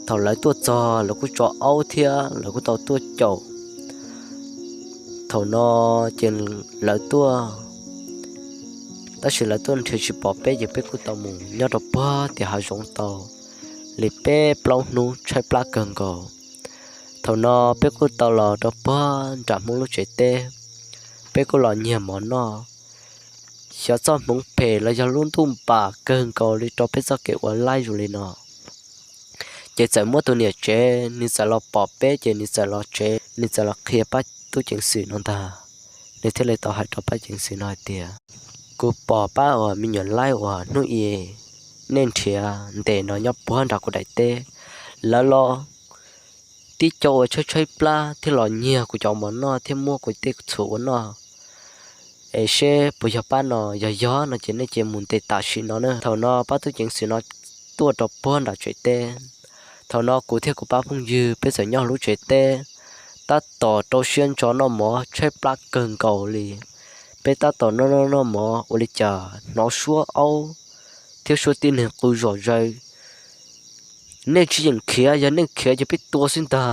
Thaum lawv tuaj txog lawv kuj tso aub thiab lawv kuj tau tuaj caum. Thaum no ces lawv tuaj, tab sis lawv tuaj nrhiav tsis pom peb ces peb kuj tau mus nyob rau puag tim hav zoov tau li peb plaub hnub tshaib plab kawg nkaus. Thaum no peb kuj tau los rau puag nram Hmoob lub tsev teb, peb kuj los nyiag mov noj. Xyov txoj hmoov phem los yog lub ntuj npam kawg nkaus li rau peb txoj kev ua laib zoo li no. Ces txawm muab tus niam tsev nws txawm los pom peb ces nws txawm los tsev, nws txawm los qhia pab tub ceev xwm no ntag. Nws thiaj li tau hais rau pab ceev xwm no hais tias, kuv pom pab uas me nyuam laib uas hnub i nej nrhiav ntes no nyob puag nram kuv daim teb, lawv los tib co uas tshaib tshaib plab thiab los nyiag kuv cov mov noj thiab muab kuv tej txhuv ua noj. Es seb puas yog pab no, yog yog no ces nej cia mus ntes tam sim no na. Thaum no pab tub ceev xwm no tuaj rau puag nram tsev teb. Thaum no kuv thiab kuv pab phooj ywg peb txawm nyob lub tsev teb, tab tom rau siab ntso noj mov tshaib plab kawg nkaus li. Peb tab tom noj noj noj mov ua li cas hnov suab aub thiab suab tib neeg qw zom zaws. Nej tsis yeem khiav, yog nej khiav ces peb tua xwb ntag.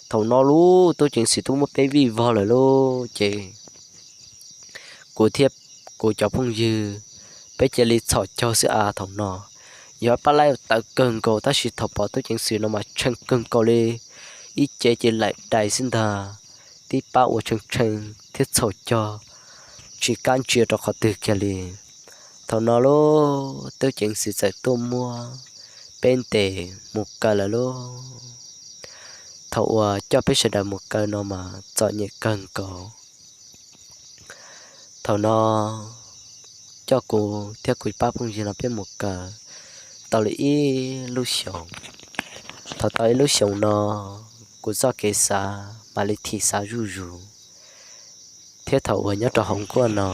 Thaum no lub tub ceev xwm twb muab peb vij vog lawm lauj. Ces kuv thiab kuv cov phooj ywg peb cia li txhom caug xwb as. Thaum no yog pab laib tawv kawg nkaus tab sis thaum pom tub ceev xwm no mas tshee kawg nkaus li, ib ce ces laim dais xwb ntag, tib pab ua tshee tshee thiab txhaum caug, tsis kam ntsia rau qhov twg kiag li. Thaum no lub tub ceev xwm txawm tuaj muab peb ntes mus kaw lawm lauj. Thaum uas coj peb sawv daws mus kaw no mas txom nyem kawg nkaus. Thaum no coj kuv thiab kuv pab phooj ywg no peb mus kaw tau li ib lub xyoos. Thaum tau ib lub xyoos no kuv txoj kev xav mam li thim xav zuj zus, thiab thaum uas nyob rau hauv nkuaj no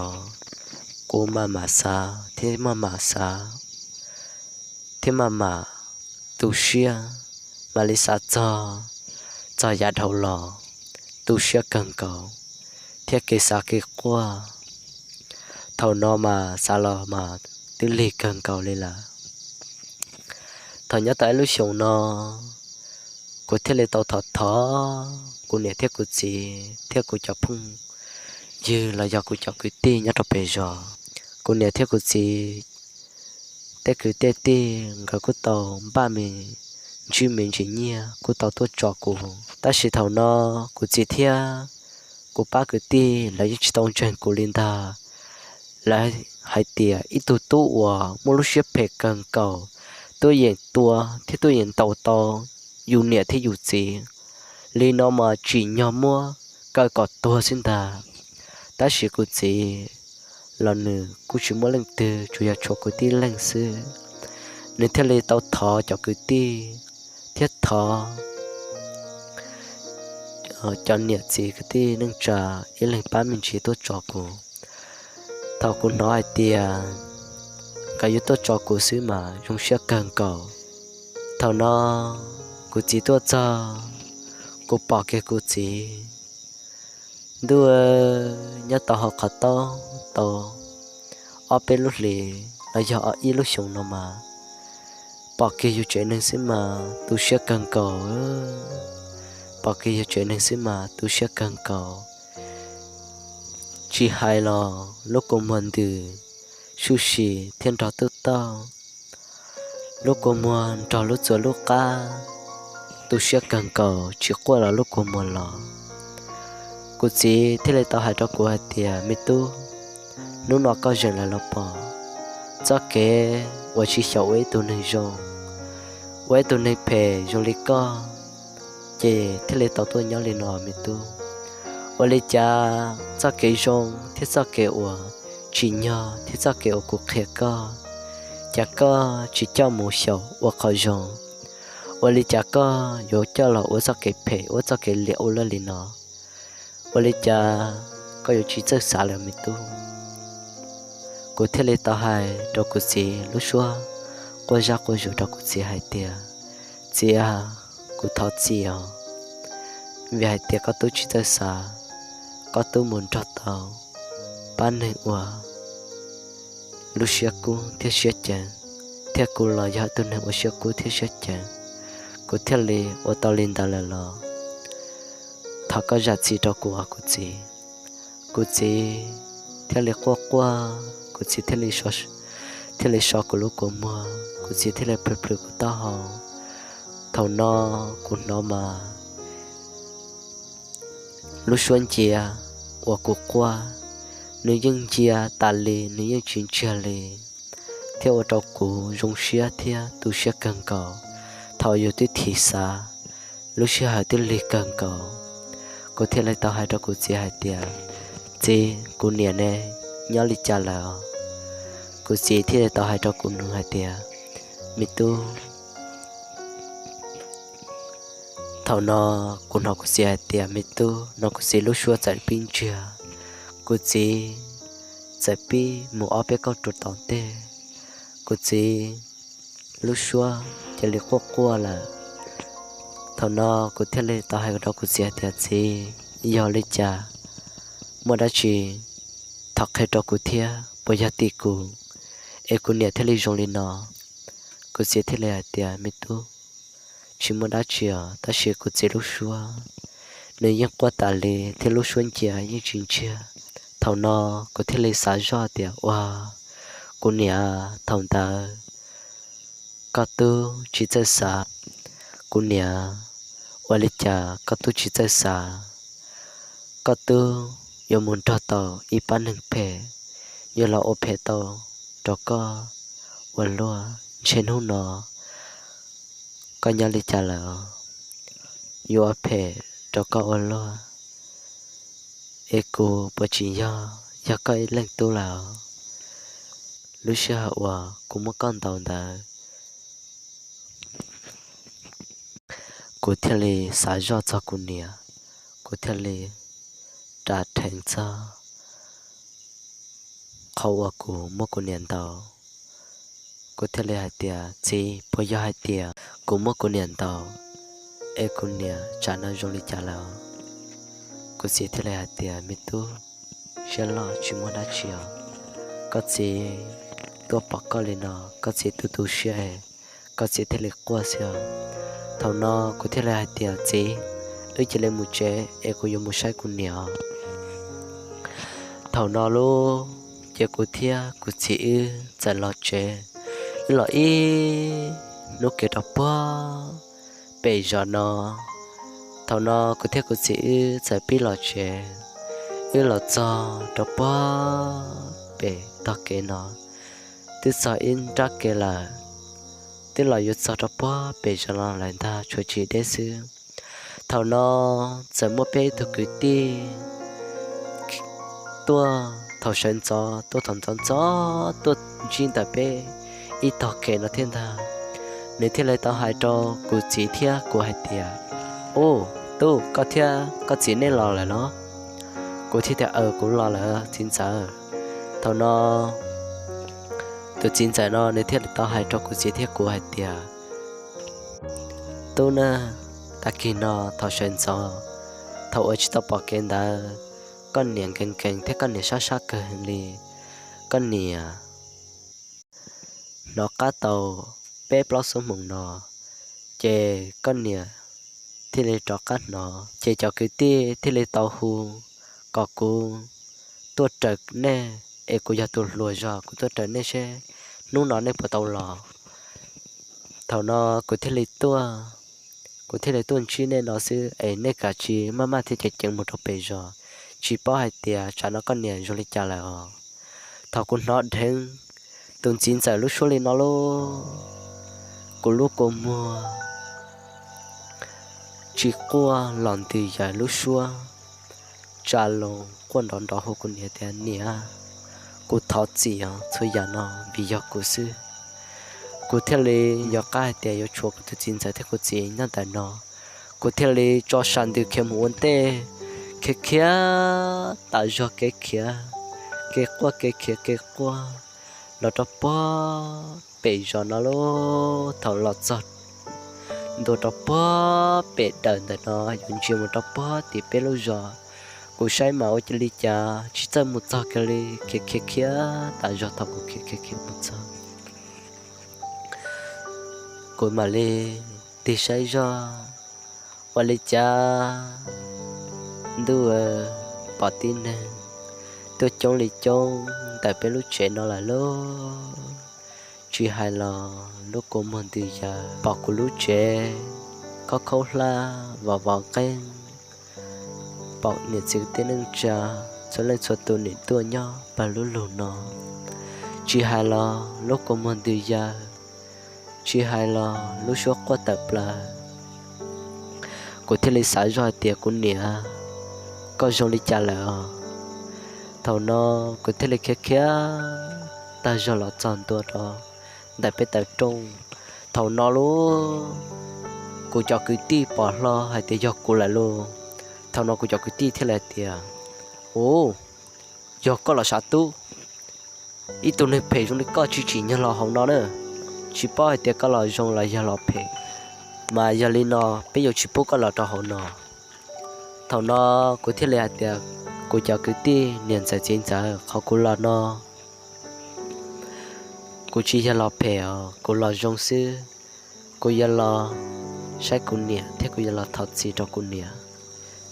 kuv maj mam xav thiab maj mam xav thiab maj mam tu siab, mam li xav txog, txog yav dhau los, tu siab kawg nkaus thiab kev xav kev quaj. Thaum no mas xav los mas twb lig kawg nkaus li lawm. Thaum nyob tau ib lub xyoos no kuv thiaj li tau thov thov kuv niam thiab kuv txiv thiab kuv cov phooj ywg los yog kuv cov kwv tij nyob rau pem zos. Kuv niam thiab kuv txiv tej kwv tej tij nkawd kuj tau npaj me ntsib me ntsis nyiaj kuj tau tuaj tso kuv, tab sis thaum no kuv txiv thiab kuv pab kwv tij lawv yeej tsis tau ntseeg kuv li ntag. Lawv hais tias ib tug tub uas muaj lub siab phem kawg nkaus, tuaj yeem tua thiab tuaj yeem ntaus tau yus niam thiab yus txiv li no mas tsim nyog muab kaw kom tuag xwb ntag. Tab sis kuv txiv los nws kuj tsis muaj leej twg, tsuas yog tshuav kuv tib leeg xwb. Nws thiaj li tau thov cov kwv tij thiab thov cov niam txiv kwv tij neej tsa ib leeg pab me ntsis tuaj tso kuv. Thaum kuv hnov hais tias nkawd yuav tuaj tso kuv xwb mas zoo siab kawg nkaus. Thaum no kuv txiv tuaj txog, kuv pom kiag kuv txiv ntuj nyob tau hauv qhov taub tau ob peb lub hlis los yog ib lub xyoo no mas pom kiag yus tsev neeg xwb mas tu siab kawg nkaus. Pom kiag yus tsev neeg xwb mas tu siab kawg nkaus. Tsis hais los lub kua muag ntws, suj si thiab nrog tub tauj, lub kua muag nrog lub txua lub qab, tu siab kawg nkaus tsis quaj los lub kua muag los. Kuv txiv thiaj li tau hais rau kuv hais tias, me tub, hnub no koj zeem lawm los pom, txoj kev uas tsis xyaum ua ib tug neeg zoo, ua ib tug neeg phem zoo li koj, ces thiaj li tau tuaj nyob li no me tub. Ua li cas txoj kev zoo thiab txoj kev uas tsim nyog thiab txoj kev uas kuv qhia koj, cas koj tsis coj mus xyaum ua qhov zoo? Ua li cas koj yuav coj los ua txoj kev phem ua txoj kev liam ua luaj li no? Ua li cas koj yuav tsis txawj xav lawm me tub? Kuv thiaj li tau hais rau kuv txiv lub suab quaj zaj quaj zug rau kuv txiv hais tias, txiv a, kuv thov txim os, vim hais tias koj tub tsis txawj xav, koj tub mus nrog tau pab neeg ua lub siab kub thiab siab ceev, thiab kuv los yog ib tug neeg ua siab kub thiab siab ceev, kuv thiaj li ua tau li ntawd lawm los thov koj zam txim rau kuv os kuv txiv. Kuv txiv thiaj li quaj quaj, kuv txiv thiaj li so kuv lub kua muag, kuv txiv thiaj li plhws plhws kuv taub hau. Thaum no kuv hnov mas lub suab ncia uas kuv quaj, nws yeej ncia tas li, nws yeej tsis ntsiag li, thiab ua rau kuv zoo siab thiab tu siab kawg nkaus. Thaum yus twb thim xav, lub sij hawm twb lig kawg nkaus, kuv thiaj li tau hais rau kuv txiv hais tias, txiv, kuv niam ne, nyob li cas lawm? Kuv txiv thiaj li tau hais rau kuv nus hais tias, me tub, thaum no kuv hnov kuv txiv hais tias me tub no kuv txiv lub suab txawm pib ntsiag, kuv txiv txawm pib mus ob peb kauj ruam tom ntej, kuv txiv lub suab cia li quaj quaj lawm. Thaum no kuv thiaj li tau hais rau kuv txiv hais tias txiv, yog li cas, muaj dab tsi thov qhia rau kuv thiab, puas yog tim kuv es kuv niam thiaj li zoo li no? Kuv txiv thiaj li hais tias me tub, tsis muaj dab tsi os, tab sis kuv txiv lub suab nws yeej quaj tas li thiab lub suab ncia yeej tsis ntsiag. Thaum no kuv thiaj li xav zoj tias ua, kuv niam, thaum ntawd koj tub tsis txawj xav. Kuv niam, ua li cas koj tub tsis txawj xav? Koj tub yuav mus nrog tau ib pab neeg phem, yuav los ua phem tau rau koj ua luaj, ntshe hnub no koj nyob li cas lawm? Yuav ua phem rau koj ua luaj, es kuv puas tsis yog, yog koj ib leeg tub lawm? Lub sij hawm uas kuv muab koj ntaus ntawd, kuv thiaj li xav zoj txog kuv niam, kuv thiaj li ras rheev txog qhov uas kuv muab kuv niam ntaus. Kuv thiaj li hais tias txiv, puas yog hais tias kuv muab kuv niam ntaus es kuv niam tsam no zoo li cas lawm? Kuv txiv thiaj li hais tias me tub, siab loj tsis muaj dab tsi os. Koj txiv tuaj pom koj li no, koj txiv tu tu siab, koj txiv thiaj li quaj xwb os. Thaum no kuv thiaj li hais tias txiv, wb cia li mus tsev es kuv yuav mus saib kuv niam. Thaum no lub ces kuv thiab kuv txiv wb txawm los tsev. Wb los ib hnub kev rau puag pem zos no. Thaum no kuv thiab kuv txiv wb txawm pib los tsev. Wb los txog rau puag pem tog kev no, twb txog ib nrab kev lawm, twb los yuav txog rau puag pem zos no lawm ntag, tshuav tsis deb xwb. Thaum no txawm muaj peb ib tug kwv tij tuaj thaum sawv ntxov, tuaj thaum ntxov ntxov tuaj ntsib ntawm peb ib tog kev no thiab ntag. Nws thiaj li tau hais rau kuv txiv thiab kuv hais tias, ub, tub, koj thiab koj txiv nej los lawm los? Kuv thiaj tias, aws, kuv los lawm txiv ntxawm. Thaum no tus txiv ntxawm no nws thiaj li tau hais rau kuv txiv thiab kuv hais tias, Tub na, tag kis no thaum sawv ntxov, thaum uas tsis tau pom kev ntawd, koj niam nkees nkees thiab koj niam sab sab kawg li, koj niam hnov qab tau peb plaub xuab moos no, ces koj niam thiaj li rov qab hnov, ces cov kwv tij thiaj li tau hu kom kuv tuaj raws nej, es kuv yog tus hluas zog, kuv tuaj raws nej seb hnub no nej puas tau los. Thaum no kuv thiaj li tuaj, kuv thiaj li tuaj ntsib nej no xwb, es nej kav tsij maj maj thiab ceev ceev mus rau pem zos, tsis paub hais tias tsam no koj niam zoo li cas lawm os. Thaum kuv hnov dheev tus txiv ntxawm lub suab li no lauj, kuv lub kua muag tsis quaj los ntws yaws lub suab tsa loo quaj nrov nrov hu kuv niam tias, Niam, kuv thov txim os, txhua yam no vim yog kuv xwb. Kuv thiaj li yog qab hais tias yuav tshuav kuv tus txiv ntxawm thiab kuv txiv nyob ntawm no, kuv thiaj li tso sam ntws khiav mus ua ntej, khiav khiav tas zog kev khiav, kev quaj kev khiav kev quaj los rau puag pem zos no lauj. Thaum los txog ntua rau puag pem daws ntawm no yuav ntsia mus rau puag tim peb lub zos, kuv saib mas ua li cas tsis txawj mus txog kiag li, khiav khiav khiav tas zog. Thaum kuv khiav khiav khiav mus txog, kuv mam li tig saib zog, ua li cas ntuj pom tib neeg tuaj coob li coob ntawm peb lub tsev no lawm lauj. Tsis hais los lub kua muag ntws yaws pom kuv lub tsev khaub khaub hlab vov vov nqeeb, pom niam txiv kwv tij neej tsa txhua leej txhua tus nim tuaj nyob pawg lub lug no. Tsis hais los lub kua muag ntws yaws, tsis hais los lub suab quaj tawm plaws. Kuv thiaj li xav zog hais tias, Kuv niam, koj zoo li cas lawm os? Thaum no kuv thiaj li khiav khiav tag zog los txog ntua rau ntawm peb taw rooj. Thaum no lauj, kuv cov kwv tij pom hlo hais tias yog kuv lawm lauj. Thaum no kuv cov kwv tij thiaj li hais tias, Ub, yog koj los sav tub, ib tug neeg phem zoo li koj tsis tsim nyog los hauv no na. Tsis paub hais tias koj los zoo los yog los phem, mas yog li no peb yuav tsis pub koj los rau hauv no. Thaum no kuv thiaj li hais tias, Kuv cov kwv tij niam ntxawm txiv ntxawm, qhov kuv los no kuv tsis yog los phem os, kuv los zoo xwb. Kuv yuav los saib kuv niam thiab kuv yuav los thov txim rau kuv niam,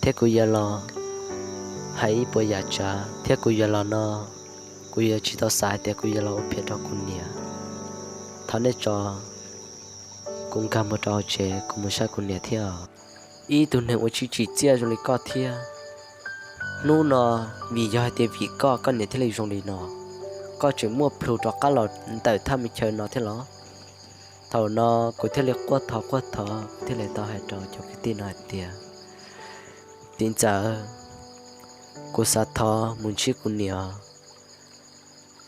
thiab kuv yuav los hais ib puas yam tsav, thiab kuv yuav los no kuv yuav tsis tau xav hais tias kuv yuav los ua phem rau kuv niam. Thov nej tso kuv nkag mus rau hauv tsev, kuv mus saib kuv niam thiab. Ib tug neeg ua tsis tsim txiaj zoo li koj thiab, hnub no vim yog hais tias vim koj, koj niam thiaj li zoo li no. Koj tseem muaj plhus rov qab los ntawm thaj me chaw no thiab los? Thaum no kuv thiaj li quaj thov quaj thov, kuv thiaj li tau hais rau cov kwv tij no hais tias, Txiv ntxawm, kuv xav thov mus ntsib kuv niam.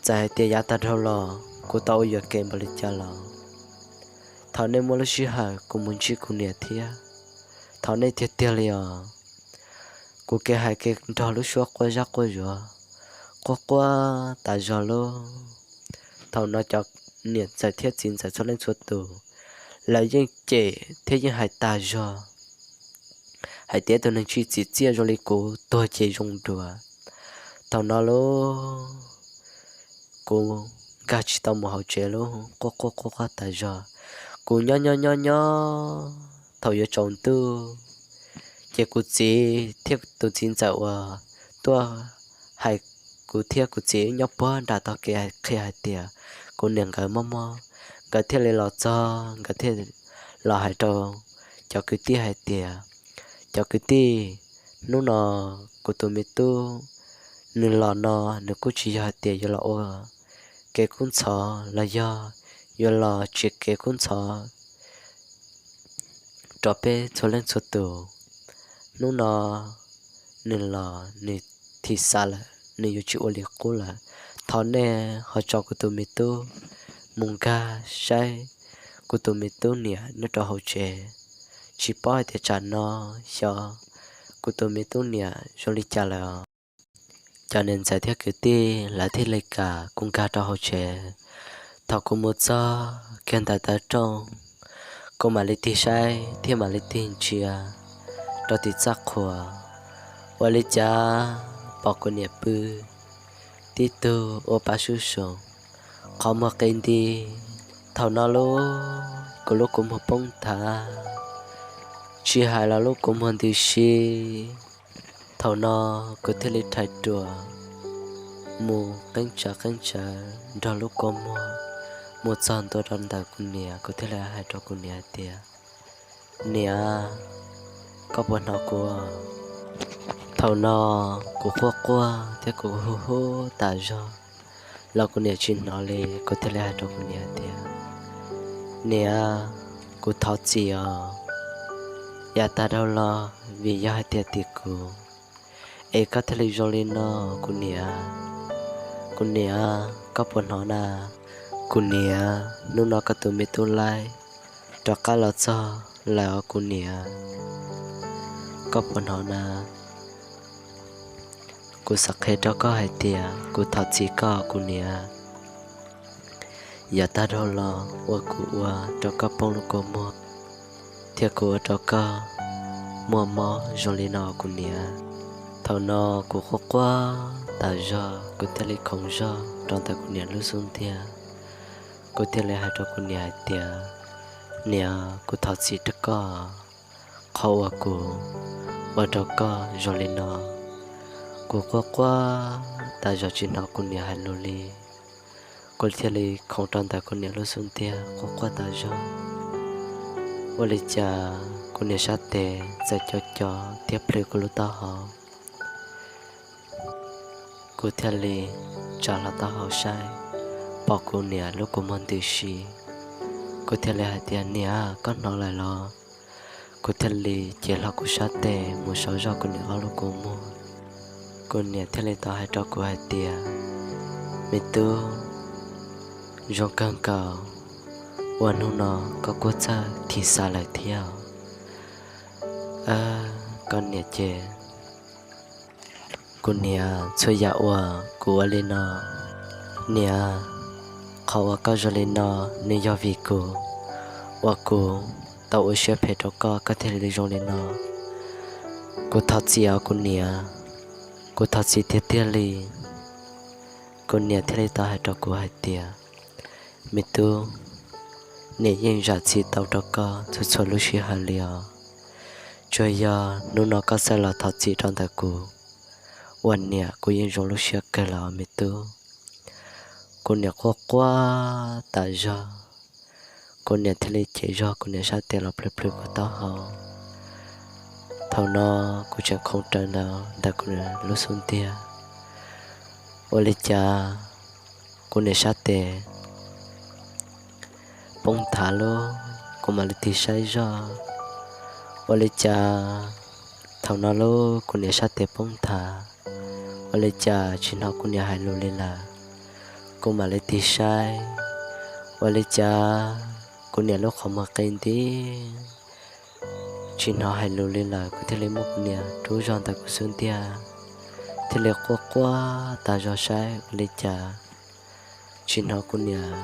Txawm hais tias yav tag dhau los kuv tau ua yuam kev npaum li cas los, thov nej muab lub sij hawm kuv mus ntsib kuv niam thiab. Thov nej tiag tiag li os. Kuv kev hais kev nrog lub suab quaj zaj quaj zuav, quaj quaj tas zog lauj. Thaum no cov niam ntxawm thiab txiv ntxawm txhua leej txhua tus, lawv yeej cem thiab yeej hais tas zog hais tias tus neeg tsis tsim txiaj zoo li kuv tuag ces zoo dua. Thaum no lauj, kuv nkag tsis tau mus hauv tsev lauj, quaj quaj quaj quaj tas zog. Kuv nyob nyob nyob nyob thaum yuav tsaus ntuj, ces kuv txiv thiab tus txiv ntxawm uas tuaj hais kuv thiab kuv txiv nyob puag nram tog kev qhia hais tias kuv niam nkawd mob mob, nkawd thiaj li los txog, nkawd thiaj los hais rau cov kwv tij hais tias, Cov kwv tij, hnub no kuv tus me tub nws los no, nws kuj tsis yog hais tias yuav los ua kev kub ntxhov los yog yuav los tsim kev kub ntxhov rau peb txhua leej txhua tus. Hnub no nws los nws thim xav lawm, nws yuav tsis ua li qub lawm. Thov nej ho tso kuv tus me tub mus nkag saib kuv tus me tub niam nyob rau hauv tsev, tsis paub hais tias tsam no xyov kuv tus me tub niam zoo li cas lawm. cov niam ntxawm thiab kwv tij lawv thiaj li kam kuv nkag rau hauv tsev. Thaum kuv mus txog kiag ntawm taw rooj, kuv mam li tig saib thiab mam li tig ntsia rau tim txaj qhua, ua li cas pom kuv niam pw tib tug ua pa sub soos, qhov muag qi nti. Thaum no lub, kuv lub kua muag poob nthav, tsis hais los lub kua muag ntws si. Thaum no kuv thiaj li rhais ruam mus qeeb tsawv qeeb tsawv nrog lub kua muag mus txog ntua rau ntawm kuv niam, kuv thiaj li hais rau kuv niam hais tias, Niam, koj puas hnov kuv? Thaum no kuv quaj quaj thiab kuv hu hu tas zog los kuv niam tsis hnov li. Kuv thiaj li hais rau kuv niam hais tias, Niam, kuv thov txim os, yav tag dhau los vim yog hais tias tim kuv es koj thiaj li zoo li no kuv niam. Kuv niam, koj puas hnov na? Kuv niam, hnub no koj tus me tub laib rov qab los txog lawm os kuv niam. Koj puas hnov na? Kuv xav qhia rau koj hais tias kuv thov txim koj kuv niam. Yav tag dhau los uas kuv ua rau koj poob lub kua muag, thiab kuv ua rau koj muaj mob zoo li no kuv niam. Thaum no kuv quaj quaj tas zog, kuv thiaj li khoov zog rau ntawm kuv niam lub xub ntiag. Kuv thiaj li hais rau kuv niam hais tias, Niam, kuv thov txim rau koj qhov uas kuv ua rau koj zoo li no. Kuv quaj quaj tas zog tsis hnov kuv niam hais lus li. Kuv thiaj li khoov rau ntawm kuv niam lub xub ntiag quaj quaj tas zog. Ua li cas kuv niam sab tes txawm co co thiab plhws kuv lub taub hau. Kuv thiaj li tsa hlo taub hau saib, pom kuv niam lub kua muag ntws si. Kuv thiaj li hais tias, Niam, koj hnov lawm los? Kuv thiaj li cev hlo kuv sab tes mus so zog kuv niam ob lub kua muag. Kuv niam thiaj li tau hais rau kuv hais tias, Me tub, zoo kawg nkaus uas hnub no koj kuj txawj thim xav lawm thiab. Koj niam ces, kuv niam, txhua yam uas kuv ua li no, niam, qhov uas koj zoo li no nws yog vim kuv, uas kuv tau ua siab phem rau koj, koj thiaj li zoo li no. Kuv thov txim os kuv niam, kuv thov txim tiag tiag li. Kuv niam thiaj li tau hais rau kuv hais tias, Me tub, niam yeej zam txim tau rau koj txhua txhua lub sij hawm li os. Tsuas yog hnub no koj txawj los thov txim rau ntawm kuv, uas niam kuv yeej zoo lub siab kawg lawm me tub. Kuv niam quaj quaj tas zog, kuv niam thiaj li cev zog kuv niam sab tes los plhws plhws kuv taub hau. Thaum no kuv tseem khoov rawv ntawm kuv niam lub xub ntiag. Ua li cas kuv niam sab tes poob nthav lub, kuv mam li tig saib zog. Ua li cas thaum no lub kuv niam sab tes poob nthav, ua li cas tsis hnov kuv niam hais lus li lawm. Kuv mam li tig saib, ua li cas kuv niam lub qhov muag qi nti, tsis hnov hais lus li lawm. Kuv thiaj li muab kuv niam rub zog ntawm kuv xub ntiag, thiaj li quaj quaj tas zog saib ua li cas tsis hnov kuv niam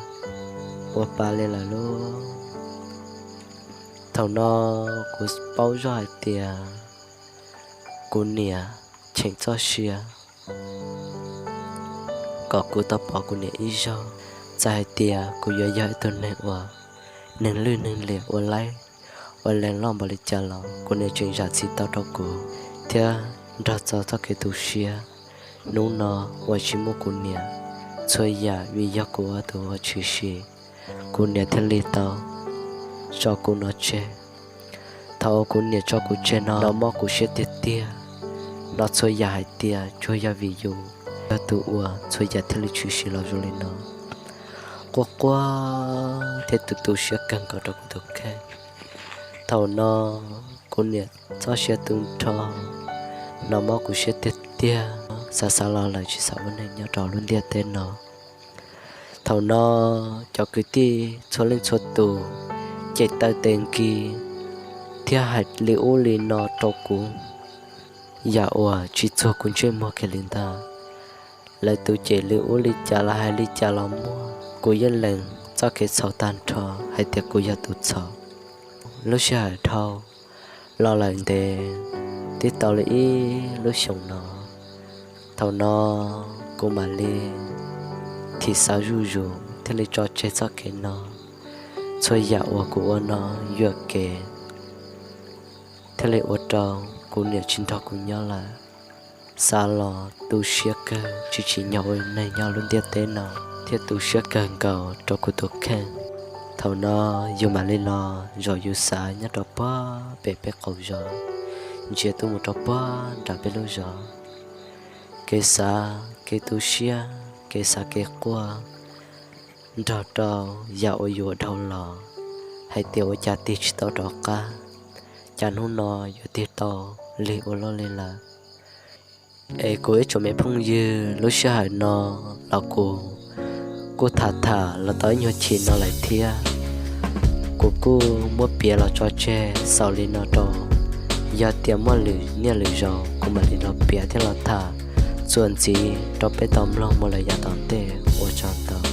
ua pa li lawm lauj. Thaum no kuv paub zog hais tias kuv niam cheem txoj sia kom kuv tau pom kuv niam ib zaug. Txawm hais tias kuv yuav yog ib tug neeg uas neeg lwj neeg liam ua laib ua lees loj npaum li cas los kuv niam tseem zam txim tau rau kuv, thiab nrog txog txoj kev tu siab hnub no uas tsis muaj kuv niam, txhua yam vim yog kuv ua tus uas tshwm sim. Kuv niam thiaj li tau tso kuv no tseg. Thaum uas kuv niam tso kuv tseg no, mob kuv siab tiag tiag. Hnov txhua yam hais tias tsuas yog vim yus yog tus uas txhua yam thiaj li tshwm sim los zoo li no. Quaj quaj thiab tu tu siab kawg nkaus rau kuv tus kheej. Thaum no kuv niam txoj sia tu nrho, hnov mob kuv siab tiag tiag, xav xav los lawm tsis xav ua neeg nyob rau lub ntiaj teb no. Thaum no cov kwv tij txhua leej txhua tus cem taw tes nkis thiab hais li ub li no rau kuv, yam uas tsis txuag kuv ntsej muag kiag li ntag. Lawv tus cem lwm ub li cas los hais li cas los muaj, kuv yeej lees txoj kev txhaum tag nrho hais tias kuv yog tus txhaum. Lub sij hawm dhau los lawm ntev, twb tau li ib lub xyoos no. Thaum no kuv mam li thim xav zuj zus thiaj li tso tseg txoj kev no. Txhua yam uas kuv ua no yuam kev thiaj li ua rau kuv niam tsis nrog kuv nyob lawm. Xav los tu siab kawg, tsis tsim nyog ua neeg nyob lub ntiaj teb no, thiab tu siab kawg nkaus rau kuv tus kheej. Thaum no yus mam li los zaum yus xav nyob rau puag pem peb qaum zos, ntsia tuaj mus rau puag nram peb lub zos. Kev xav kev tu siab, kev xav kev quaj, nrog rau yam uas yus ua dhau los, hais tias ua cas tig tsis tau rov qab, cas hnub no yuav tig tau lig ua luaj li lawm. Es kuv ib tsoom me phooj ywg, lub sij hawm no los kuv kuj tham tham los tau ib nyuag chim no lawm thiab. Kuv kuj muab piav los tso tseg xaus li no rau. Yog tias muaj lwm niaj lwm zaus kuv mam li los piav thiab los tham txuas ntxiv rau peb tau mloog mus lawm yav tom ntej. Ua tsaug ntau.